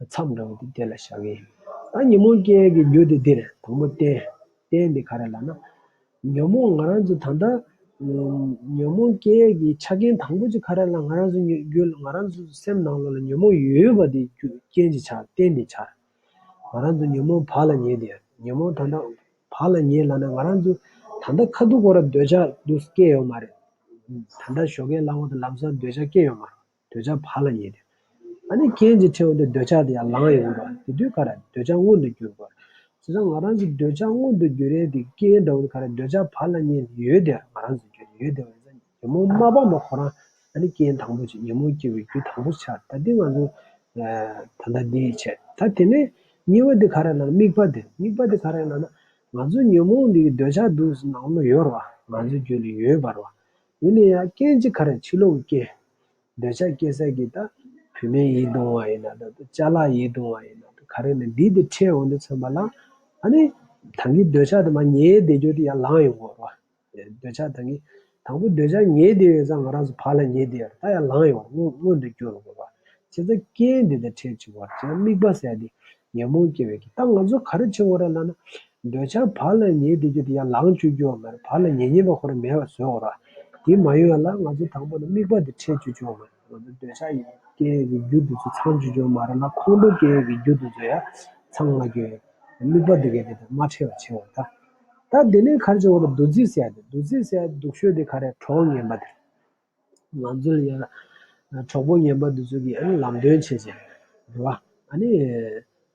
མཚམས་འདྲ་བོ་དེ་དེ་ལ་བཞག་གི་ཡིན། ད་ཉོན་མོངས་སྐྱེ་ཡས་ཀྱི་རྒྱུ་དེ་འདི་རེད། དང་པོ་རྟེན། རྟེན་འདི་ག་རེ་ལབ་ན། ཉོན་མོངས་ང་རང་ཚོ་ད་ལྟ་ཉོན་མོངས་སྐྱེ་ཡས་ཀྱི་ཆ་རྐྱེན་དང་པོ་ཅིག་ག་རེ་ལབ་ན། ང་རང་ཚོ་རྒྱུད་ལ་ང་རང་ཚོ་སེམས་ནང་ལོགས་ལ་ཉོན་མོངས་ཡོད་པ་དེ་རྐྱེན་ཅིག་ཆགས། རྟེན་དེ་ཆགས། ང་རང་ཚོ་ཉོན་མོངས་བག་ལ་ཉལ་དེ། ཉོན་མོངས་ད་ལྟ་བག་ལ་ཉལ་ལབ་ན་ང་རང་ཚོ་ད་ལྟ་ཁ་ཐུག་ཁོ་ར་འདོད་ཆགས་འདུག་སྐྱེ་ཡོད་མ་རེད། ད་ལྟ་ཞོགས་ཀས་ལངས་པ་དང་ལམ་སང་འདོད་ཆགས་སྐྱེ་ཡོད་མ་རེད། འདོད་ཆགས་བག་ལ་ཉལ་དེ། ཨ་ནི་རྐྱེན་གྱིས་འཕྲད་འོང་དུས་འདོད་ཆགས་དེ་ཡང་ལངས་ཡོང་གི་རེད་བ། དེ་དུས་ག་རེ་འདོད་ཆགས་མངོན་དུ་གྱུར་དགོས། བྱས་ཙང་ང་རང་ཚོ་འདོད་ཆགས་མངོན་དུ་གྱུར་ཡས་དེ་རྐྱེན་འདྲ་བོ་ག་རེ། འདོད་ཆགས་བག་ལ་ཉལ་ཡོད་དེ། ང་རང་ཚོ་རྒྱུད་ཡོད་དེ། བྱས་ཙང་ཉོན་མོངས་མ་སྤངས་པ་ཁོ་རང་ཨ་ནི་རྐྱེན་དང་པོ་ཅིག་ཉོན་མོངས་སྐྱེ་བའི་རྒྱུ་དང་པོ་ཆགས། ད་འདི་ང་ཚོ་ད་ལྟ་འདི་བྱས། ད་དེ་ནས་གཉིས་པ་འདི་ག་རེ་ལབ་ན། དམིགས་པ་འདི། དམིགས་པ་འདི་ག་རེ་ལབ་ན། ང་ཚོ་ཉོན་མོངས་འདི་གི་འདོད་ཆགས་འདུག་ནང་ལ་ཡོད་རེད་བ། ང་ཚོ་རྒྱུད་ལ་ཡོད་པ་རེད་བ། ཡིན་ན་ཡང་རྐྱེན་གཅིག་ག་རེ། ཕྱི་ལོགས་ཀྱི་རྐྱེན། འདོད་ཆགས་སྐྱེ་ས་གི་ད་བུད་མེད་ཡིད་གདུང་བ་ཡིན་ན་ད། ཅ་ལག་ཡིད་གདུང་བ་ཡིན་ན་ད། ག་རེ་ནས་འདི་དེ་འཕྲད་འོང་དུས་ཙམ་པ་ལ། ཨ་ནི་ད་གིན་འདོད་ཆགས་དེ་མར་ཉལ་བསྡད་རྒྱུ་དེ་ཡར་ལངས་ཡོང་གི་རེད་བ། འདོད་ཆགས་ད་གིན་དང་པོ་འདོད་ཆགས་ཉལ་བསྡད་ཡོད་ཙང་ང་རང་ཚོ་བག་ལ་ཉལ་བསྡད་ཡོད་རེད། ད་ཡར་ལངས་ཡོང་བ། མངོན་མངོན་དུ་གྱུར་དགོས་པ། བྱས་ཙང་རྐྱེན་འདི་དང་འཕྲད་བཅུག་པ། བྱས་ཙང་དམིགས་པ་ཟེར་ཡ་དེ་ཉོན་མོངས་སྐྱེ་བའི་རྐྱེན། ད་ང་ཚོ་ག་རེ་བྱེད་དགོས་རེད་ལབ་ན། འདོད་ཆགས་བག་ལ་ཉལ་བསྡད་རྒྱུ་དེ་ཡར་ལངས་བཅུག་རྒྱུ་ཡོད་མ་རེད། བག་ལ་ཉལ་ཉན་པ་ཁོ་རང་མེད་པ་བཟོ་དགོས་རེད། དེ་མ་ཡོང་ཡ་ལ་ང་ཚོ་དང་པོ་ནས་དམིགས་པ་དེ་འཕྲད་བཅུག་རྒྱུ་ཡོད་མ་རེད། ང་ཚོ་འདོད་ཆགས་སྐྱེ་ཡས་ཀྱི་རྒྱུ་དེ་ཚོ་ཚང་བཅུག་རྒྱུ་ཡོད་མ་རེད་ལ། ཁོང་ཁྲོ་སྐྱེ་ཡས་ཀྱི་རྒྱུ་དེ་ཚོ་ཡར་ཚང་མ་རྒྱུ་ཡོད། དམིགས་པ་འདི་གའི་དེ་དང་མ་འཕྲད་པ་བྱེད་དགོས་རེད། ད་ད་དེ་ནས་ག་རེ་བྱེད་དགོས་རེད། འདུ་འཛི་ཟེར་ཡ་དེ། འདུ་འཛི་ཟེར་ཡ་སྡུག་ཤོས་དེ་ག་རེ། གྲོགས་ངན་པ་དེ། ང་ཚོ་ལ་ཡ་གྲོགས་པོ་ངན་པ་འདི་ཚོ་གིས་ཨ་ནི་ལམ་སྟོན་བྱེད་བྱེད་རེད་བ། ཨ་ནི་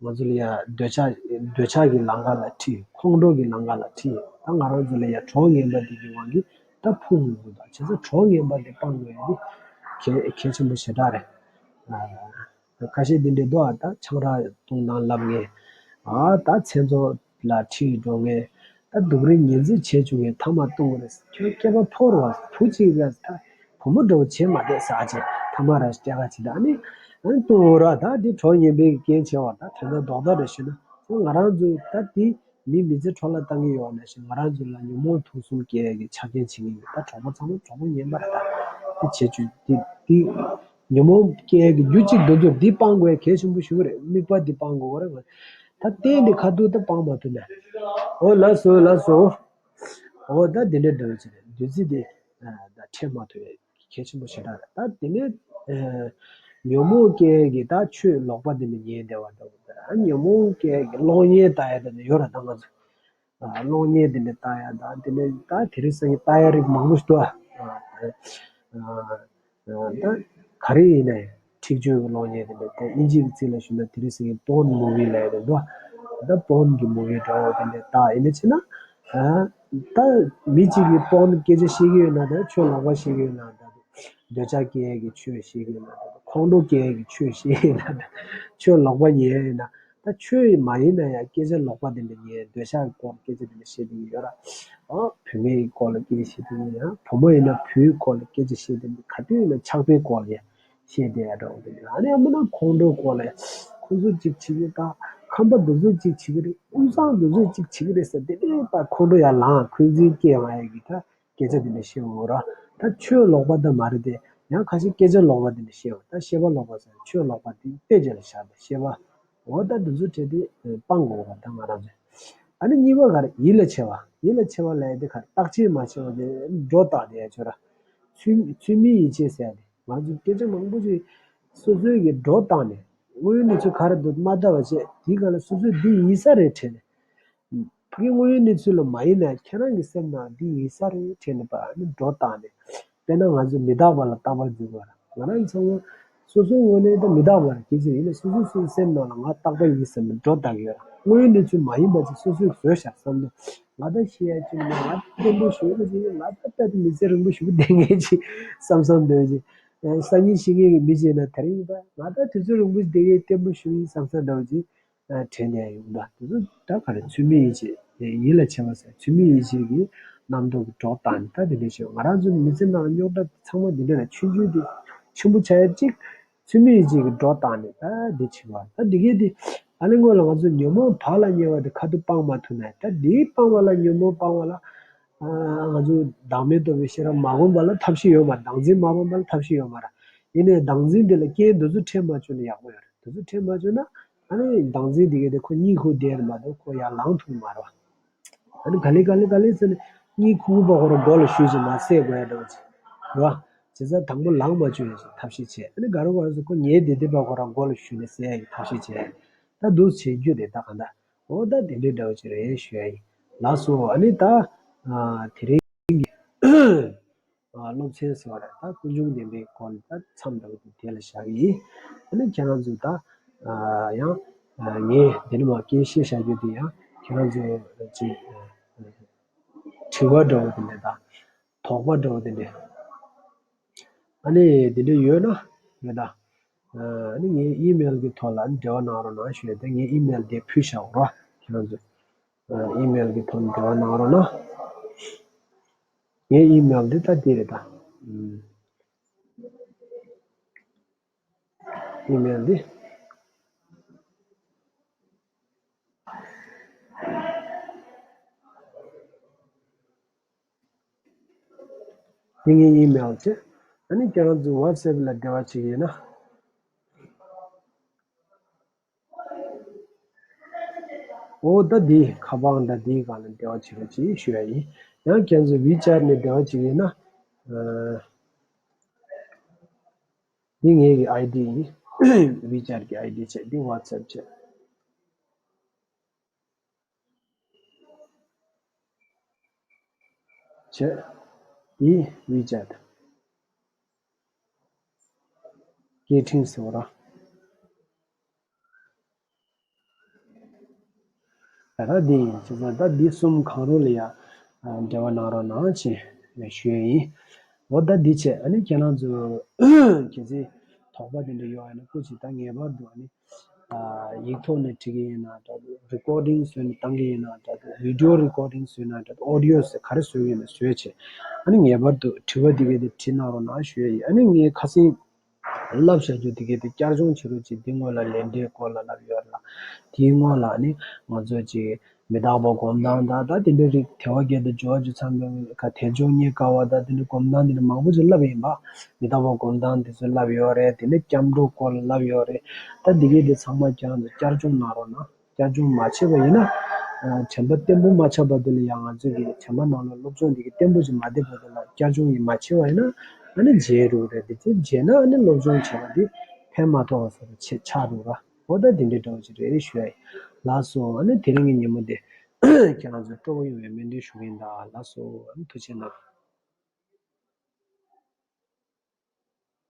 ང་ཚོ་ལ་ཡ་འདོད་ཆགས་འདོད་ཆགས་ཀྱི་ལམ་ཁ་ལ་ཁྲིད། ཁོང་ཁྲོ་གི་ལམ་ཁ་ལ་ཁྲིད། ད་ང་རང་ཚོ་ལ་ཡ་གྲོགས་ངན་པ་འདི་གི་དབང་གིས་ད་ཕུང་དགོས་འདུག་བྱས་ཙང་གྲོགས་ངན་པ་འདི་སྤང་དགོས་ཡ་འདི་གལ་གལ་ཆེན་པོ་ཞེ་དྲག་རེད། ཁ་ཤས་འདི་འདྲའི་འདུག་ཨ། ད་ཆང་རག་བཏུང་དང་ལབ་མཁན། ཨ། ད་མཚན་ཚོགས་ལ་ཁྲིད་འགྲོ་མཁན། ད་སྡུག་རུས་ངན་ཙམ་བྱེད་བཅུག་མཁན། ཐ་མག་བཏུང་རེད། ཁྱོད་སྐྱེས་པ་ཕོ་རེད་བ། བུ་གཅིག་རེད། ད་བུ་མོ་འདྲ་བོ་བྱེད་མ་བསྡད་ཟེར་ཅིག་ཐ་མག་ར་སྐྱེལ་ག་ཅིག་ད་ཨ་ནི་ཨ་ནི་བཏུང་འོ་ར། ད་འདི་གྲོགས་ངན་པའི་རྐྱེན་བྱེད་བ། ད་དོན་དག་རྡོག་རྡོག་རེ་ཞུས་ན། ང་རང་ཚོ་ད་འདི་མི་མི་ཚེ་འཕྲོ་བརླག་བཏང་གི་ཡོད་ནང་བཞིན། ང་རང་ཚོ་ལ་ཉོན་མོངས་དུག་གསུམ་སྐྱེ་ཡས་ཀྱི་ཆ་རྐྱེན་བྱེད་ཀྱི་ཡོད། ད་གྲོགས་པོ་ཚང་མ་གྲོགས་པོ་ངན་པ་རེད། ད་འདི་བྱེད་བཅུག་འདི་འདི། ཉོན་མོངས་སྐྱེ་ཡས་ཀྱི་རྒྱུ་གཅིག་འདི་ཚོ་འདི་སྤང་དགོས་ཡ་གལ་ཆེན་པོ་ཞིག་རེད། དམིགས་པ་འདི་སྤང་དགོས་པ་རེད། ད་རྟེན་འདི་ཁ་ཐུག་ད་སྤང་མ་ཐུབ་ན། འོ་ལགས་སོ་ལགས་སོ། འོ་ད་འདི་འདྲ་འདྲ་བོ་ཅིག་རེད། བདུད་རྩི་འདི་ད་འཕྲད་མ་ཐུབ་ཡ་གལ་ཆེན་པོ་ཞེ་དྲག་རེད། ད་དེ་ནས་ཉོན་མོངས་སྐྱེ་ཡས་ཀྱི་ད་ཆོས་ལོག་པ་འདི་ནི་ཉན་བསྡད་པ་འདྲ་བོ། ད་ཉོན་མོངས་སྐྱེ་ཡས་ཀྱི་གློག་བརྙན་ལྟ་ཡ་འདི་ནི་ཡོད་རེད། ད་ང་ཚོ། གློག་བརྙན་དེ་འདྲ་ལྟ་ཡ་དང་། དེ་ནས་ད་དེ་རིང་སང་ཉིན་ལྟ་ཡ་རིགས་མང་པོ་ཞིག་འདུག་ཨ། ད་ག་རེ་ཡིན་ནའི་འཁྲིག་སྤྱོད་ཀྱི་གློག་བརྙན་དེ་འདྲ། དེ་དབྱིན་ཇིའི་ཚིག་ལ་ཞུས་ན་དེ་རིང་སང་ཉིན་པོན་མུ་བི་ལབ་ཡ་དེ་འདུག་ཨ། ད་པོན་གྱི་མུ་བི་འདྲ་བོ་དེ་འདྲ་ལྟ་ཡིན་ན་བྱས་ན། ད་མི་གཅིག་གིས་པོན་སྐད་ཆ་བཤད་ཀྱི་ཡོད་ན། ད་ཆོས་ལོག་པ་བཤད་ཀྱི་ཡོད་ན། ད་འདོད་ཆགས་སྐྱེ་ཡས་ཀྱི་ཆོས་བཤད་ཀྱི་ཡོད་ན། ད་ཁོང་ཁྲོ་སྐྱེ་ཡས་ཀྱི་ཆོས་བཤད་ཀྱི་ཡོད་ན། ད་ཆོས་ལོག་པ་ཉན་ཡ་ཡིན་ན། ད་ཆོས་མ་ཡིན་ན་ཡང་སྐད་ཆ་ལོག་པ་དེ་འདྲ་ཉན། འདོད་ཆགས་ཀྱི་སྐོར་ལ་སྐད་ཆ་དེ་འདྲ་བཤད་བསྡད་ཀྱི་ཡོད་ར། ཨ། བུད་མེད་ཀྱི་སྐོར་ལ་སྐད་ཆ་བཤད་བསྡད་ཀྱི་ཡོད་ར། བུ་མོ་ཡིན་ན་བུའི་སྐོར་ལ་སྐད་ཆ་བཤད་བསྡད་ཀྱི། ག་དུས་ཡིན་ན་ཆགས་པའི་སྐོར་ལ་བཤད་བསྡད་ཡ་འདྲ་བོ་དེ་འདྲ། ཨ་ནི་ཡང་མིན་ན་ཁོང་ཁྲོའི་སྐོར་ལ། ཁོ་ཚོ་གཅིག་བྱེད་ཀྱི། ད་ཁམས་པ་འདི་ཚོ་གཅིག་བྱེད་ཀྱི་རེད། དབུས་གཙང་འདི་ཚོ་གཅིག་བྱེད་ཀྱི་རེད་ཟེར། དེ་འདྲའི་ད་ཁོང་ཁྲོ་ཡར་ལངས། འཁོན་འཛིན་སྐྱེ་ཡོང་ཡ་གི་ད་སྐད་ཆ་དེ་འདྲ་བཤད་འོ་ར། ད་ཆོས་ལོག་པ་ད་མ་རེད་དེ། ཡང་ཁ་ཤས་སྐད་ཆ་ལོག་པ་དེ་འདྲ་བཤད་འོ། ད་བཤད་པ་ལོག་པ་ཟེར། ཆོས་ལོག་པ་དེ་དཔེ་བྱས་ལ་བཞག་པ་བཤད་པ། འོ་ད་འདི་ཚོ་བྲལ་ཏེ་སྤང་དགོས་པ་ད་ང་རང་ཚོས། ཨ་ནི་གཉིས་པ་ག་རེ། ཡིད་ལ་བྱེད་པ། ཡིད་ལ་བྱེད་པ་ལབ་ཡ་དེ་ག་རེ། བརྟག་དཔྱད་མ་བྱས་པ་དེ་སྒྲོ་བཏགས་དེ་ཡ་ཆོས་ར། ཚུལ་ཚུལ་མིན་ཡིད་བྱེད་ཟེར་ཡ་དེ། ང་ཚོས་སྐད་ཆ་མང་པོ་ཞིག་སོ་སོའི་གི་སྒྲོ་བཏགས་ནས། དངོས་ཡོད་གནས་ཚུལ་ག་རེ་འདུག་མ་བལྟ་བ་བྱས། དེའི་སྒང་ལ་སོ་སོས་འདི་ཡིན་ས་རེད་དྲན་ནས། ཕ་གི་དངོས་ཡོད་གནས་ཚུལ་ལ་མ་ཡིན་ན་ཁྱེད་རང་གི་སེམས་ནང་འདི་ཡིན་ས་རེད་དྲན་ནས་པ་ནི་སྒྲོ་བཏགས་ནས། དཔེར་ན་ང་ཚོ་མི་རྟག་པ་ལ་རྟག་པར་འཛིན་པ་ར། ང་རང་ཚང་མ་སོ་སོའི་ངོས་ནས་ད་མི་རྟག་པ་རེད། གལ་སྲིད་ཡིན་ན་སོ་སོའི་སེམས་ནང་ལ་ང་རྟག་པ་ཡིན་བསམ་ནས་སྒྲོ་བཏགས་ཡོད་ར། དངོས་ཡོད་གནས་ཚུལ་མ་ཡིན་པ་ཅིག་སོ་སོས་བཟོས་བཞག་བསམ་ན། ང་ད་ཤེས་ཡ་ཅིག་མེད། ང་བརྟན་པོ་ཞུ་གི་ཅིག་ང་ད་ད་མི་ཚེ་རིང་པོ་ཞུ་གི་བསྡད་མཁན་ཅིག་བསམ་བསམ་འདོད་ཅིག་སང་ཉིན་ཤི་མཁན་གྱི་མི་ཅིག་ཡིན་ན་དེ་རིང་ཡིན་པ། ང་ད་དུས་ཚོད་རིང་པོ་ཞིག་བསྡད་མཁན་བརྟན་པོ་ཞུ་ཡིན་བསམ་བསམ་འདྲ་བོ་ཅིག་དྲན་ནས་ཡོང་། ད་དེ་ཚོ་ད་ག་རེ། ཚུལ་མིན་ཡིད་བྱེད། ཡིད་ལ་བྱེད་པ་ཟེར། ཚུལ་མིན་ཡིད་བྱེད་ཀྱི་རྣམ་རྟོག་གི་སྒྲོ་བཏགས་ནས་ད་དེ་འདྲ་བྱེད། ང་རང་ཚོ་མི་ཚེ་ནང་རྙོག་དྲ་ཚང་མ་འདི་འདྲ་ལ་ཆུང་ཆུང་དེ་ཆེན་པོ་བྱ་ཡ་གཅིག་ཚུལ་མིན་ཡིད་བྱེད་ཀྱི་སྒྲོ་བཏགས་ནས་ད་འདི་བྱེད་པ། ད་འདི་གའི་དེ་ཨ་ནི་སྔོན་ལ་ང་ཚོ་ཉོན་མོངས་བག་ལ་ཉལ་བ་དེ་ཁ་ཐུག་སྤང་མ་ཐུབ་ན། ད་འདི་སྤང་བ་ལ། ཉོན་མོངས་སྤང་བ་ལ་ང་ཚོ་བདག་མེད་རྟོགས་པའི་ཤེས་རབ་མ་སྒོམ་པ་ལ་ཐབས་ཤེས་ཡོད་མ་རེད། བདག་འཛིན་མ་སྒོམ་པ་ལ་ཐབས་ཤེས་ཡོད་མ་རེད། ཡིན་ནའི་བདག་འཛིན་དེ་ལ་རྐྱེན་འདི་ཚོ་འཕྲད་མ་བཅུག་ན་ཡག་པོ་ཡོད་རེད། འདི་ཚོ་འཕྲད་མ་བཅུག་ན། ཨ་ནི་བདག་འཛིན་དེ་གའི་དེ་ཁོ་གཉིད་ཁུག་བསྡད་རེད་མ་གཏོགས་ཁོ་ཡར་ལངས་ཐུབ་མ་རེད་བ། ཨ་ནི་ག་ལེ་ག་ལེ་ག་ལེ་ཟེར་ནས་ གཉིད་ཁུག་པ་ཁོ་རང་མགོ་ལ་གཞུས་བྱས་མར་བསད་དགོས་ཡ་འདྲ་བོ་ཅིག་རེད་བ། བྱས་ཙང་དང་པོ་ལངས་མ་བཅུག་ཡ་ཞིག་ཐབས་ཤེས་བྱས། ཨ་ནི་ག་རེ་ག་རེ་ཟེར་ཁོ་ཉལ་བསྡད་བསྡད་པ་ཁོ་རང་མགོ་ལ་གཞུས་ནས་བསད་ཡ་གི་ཐབས་ཤེས་བྱས། ད་འདུག་བྱེད་རྒྱུ་དེ་ད་གང་ལྟར། འོ་ད་དེ་འདྲའི་འདྲ་བོ་ཅིག་རེད་ཞུ་ཡ་ཡིན། ལགས་སོ། ཨ་ནི་ད་ཨ་དེ་རིང་གི་ཨ་སློབ་ཚན་ཟེར་བ་རེད། ད་ཀུན་འབྱུང་བདེན་པའི་སྐོར་ལ་ད་མཚམས་འདྲ་བོ་དེ་དེ་ལ་བཞག་གི་ཡིན། ཨ་ནི་ཁྱེད་རང་ཚོ་ད་ཨ་ཡང་ཨ་ངས་འདི་ནས་མར་སྐད་བཤད་བཞག་རྒྱུ་དེ་ཡང་ཁྱེད་རང་ཚོ་ཅིག་ཨ་དྲི་བ་འདྲ་བོ་དེ་འདྲ་དང་དོགས་པ་འདྲ་བོ་དེ་འདྲ་ཨ་ནི་དེ་འདྲ་ཡོད་ན་ཡོད་ད། ཨ་ནི་ངའི་ཨི་མེལ་གྱི་ཐོག་ལ་འབྲེལ་བ་གནང་རོགས་གནང་ཞུས་ཏེ། ངའི་ཨི་མེལ་དེ་ཕུལ་བཞག་རོགས། ཁྱེད་རང་ཚོ་ཨ་ཨི་མེལ་གྱི་ཐོག་ནས་འབྲེལ་བ་གནང་རོགས་གནང་། ངའི་ཨི་མེལ་འདི་ད་འདི་རེད་ད། ཨུམ། ཨི་མེལ་འདི། འདི་ངའི་ཨི་མེལ་བྱས། ཨ་ནི་ཁྱེད་རང་ཚོ་ཝ་ཊི་སེབ་ལ་འབྲེལ་བ་བྱེད་ཀྱི་ཡིན་ན། འོ་ད་འདི་ཁ་པར་འདྲ་འདིའི་སྒང་ལ་འབྲེལ་བ་བྱེད་རོགས་གྱིས་ཞུ་ཡ་ཡིན། ཡང་ཁྱེད་ཚོ་ཝི་ཅེཊ་ནས་འབྲེལ་བ་བྱེད་ཀྱི་ཡིན་ན། ཨ། འདི་ངའི་གི་ཨའི་ཌི་ཡིན། ཝི་ཅེཊ་གི་ཨའི་ཌི་བྱས། འདི་ཝ་ཊི་སེབ་བྱས། བྱས། འདི་ཝི་ཅེཊ། སྐད་འཕྲིན་ཟེར་བ་ར། ད་ལྟ་འདི་ཡིན། བྱས་ཙང་ད་འདི་གསུམ་གང་རུང་ལ་ཡ་འབྲེལ་བ་གནང་རོགས་གནང་ཞེས་ཞུ་ཡ་ཡིན། འོ་ད་འདི་བྱས། ཨ་ནི་ཁྱེད་རང་ཚོ་གལ་སྲིད་དོགས་པ་དེ་འདྲ་ཡོད་ན་སྐུ་མཁྱེན། ད་ངེས་པར་དུ་ཨ་ནི་ཡིག་ཐོག་ནས་འབྲི་གི་ཡིན་ན་འདྲ་འདུག་རི་ཀོར་ཌིང་བཟོས་ནས་བཏང་གི་ཡིན་ན་འདྲ་འདུག་བི་ཌི་ཡོ་རི་ཀོར་ཌིང་བཟོས་ན་འདྲ་འདུག་ཨོ་ཌི་ཡོ་ཟེར་ག་རེ་བཟོས་ཡོད་ན་བཟོས་བྱས། ཨ་ནི་ངེས་པར་དུ་དྲི་བ་འདི་གའི་དེ་དྲིས་གནང་རོགས་གནང་ཞུ་ཡ་ཡིན། ཨ་ནི་ངས་ཁ་སང་ལབ་བཞག་རྒྱུ་དེ་གའི་དེ་བསྐྱར་སྦྱོང་བྱེད་རོགས་གྱིས། འདི་སྔོན་ལ་ལས་འབྲས་སྐོར་ལ་ལབ་ཡོད་རེད་ལ། དེའི་སྔོན་ལ་ནི་ང་ཚོ་ཅིག་མི་རྟག་པ་སྒོམ་སྟངས་དང་། ད་དེ་འདྲའི་རིགས་དལ་བ་བརྒྱད་དང་སྦྱོར་བ་བཅུ་ཚང་བའི་ཁ་དལ་འབྱོར་རྙེད་དཀའ་བ་དང་། དེ་འདྲའི་སྒོམ་སྟངས་དེ་འདྲ་མང་པོ་ཅིག་ལབ་ཡིན་པ། མི་རྟག་པ་སྒོམ་སྟངས་དེ་ཚོ་ལབ་ཡོད་རེད། དེ་ནས་སྐྱབས་འགྲོ་སྐོར་ལ་ལབ་ཡོད་རེད། ད་འདི་གའི་དེ་ཚང་མ་ཁྱེད་རང་ཚོ་བསྐྱར་སྦྱོང་གནང་རོགས་གནང་། བསྐྱར་སྦྱོང་མ་བྱས་པ་ཡིན་ན། ཨ། དྲན་པ་བརྟན་པོ་མ་ཆགས་བར་དུ་ལ་ཡང་ང་ཚོས་ཀྱི་དྲན་པ་ནང་ལ་སློབ་སྦྱོང་འདི་གི་བརྟན་པོ་ཅིག་མ་བསྡད་བར་དུ་ལ་བསྐྱར་སྦྱོང་ཡིན་མ་བྱས་པ་ཡིན་ན། ཨ་ནི་བརྗེད་འགྲོ་རེད། དེ་ཚེ་བརྗེད་ན་ཨ་ནི་སློབ་སྦྱོང་བྱས་པ་འདི་ཕན་མ་ཐོགས་པ་བཟོ་འདྲ་ཆགས་འགྲོ་ར། འོ་ད་དེ་འདྲའི་འདྲ་བོ་ཅིག་རེད་ཞུ་ཡ་ཡིན། ལགས་སོ། ཨ་ནི་དེ་རིང་གི་ཉིན་མོ་འདི་ཁྱེད་རང་ཚོ་སྤྲོ་པོ་ཡོང་བའི་སྨོན་འདུན་ཞུ་གི་ཡིན་ད། ལགས་སོ། ཨ་ནི་ཐུགས་རྗེ་གནང་།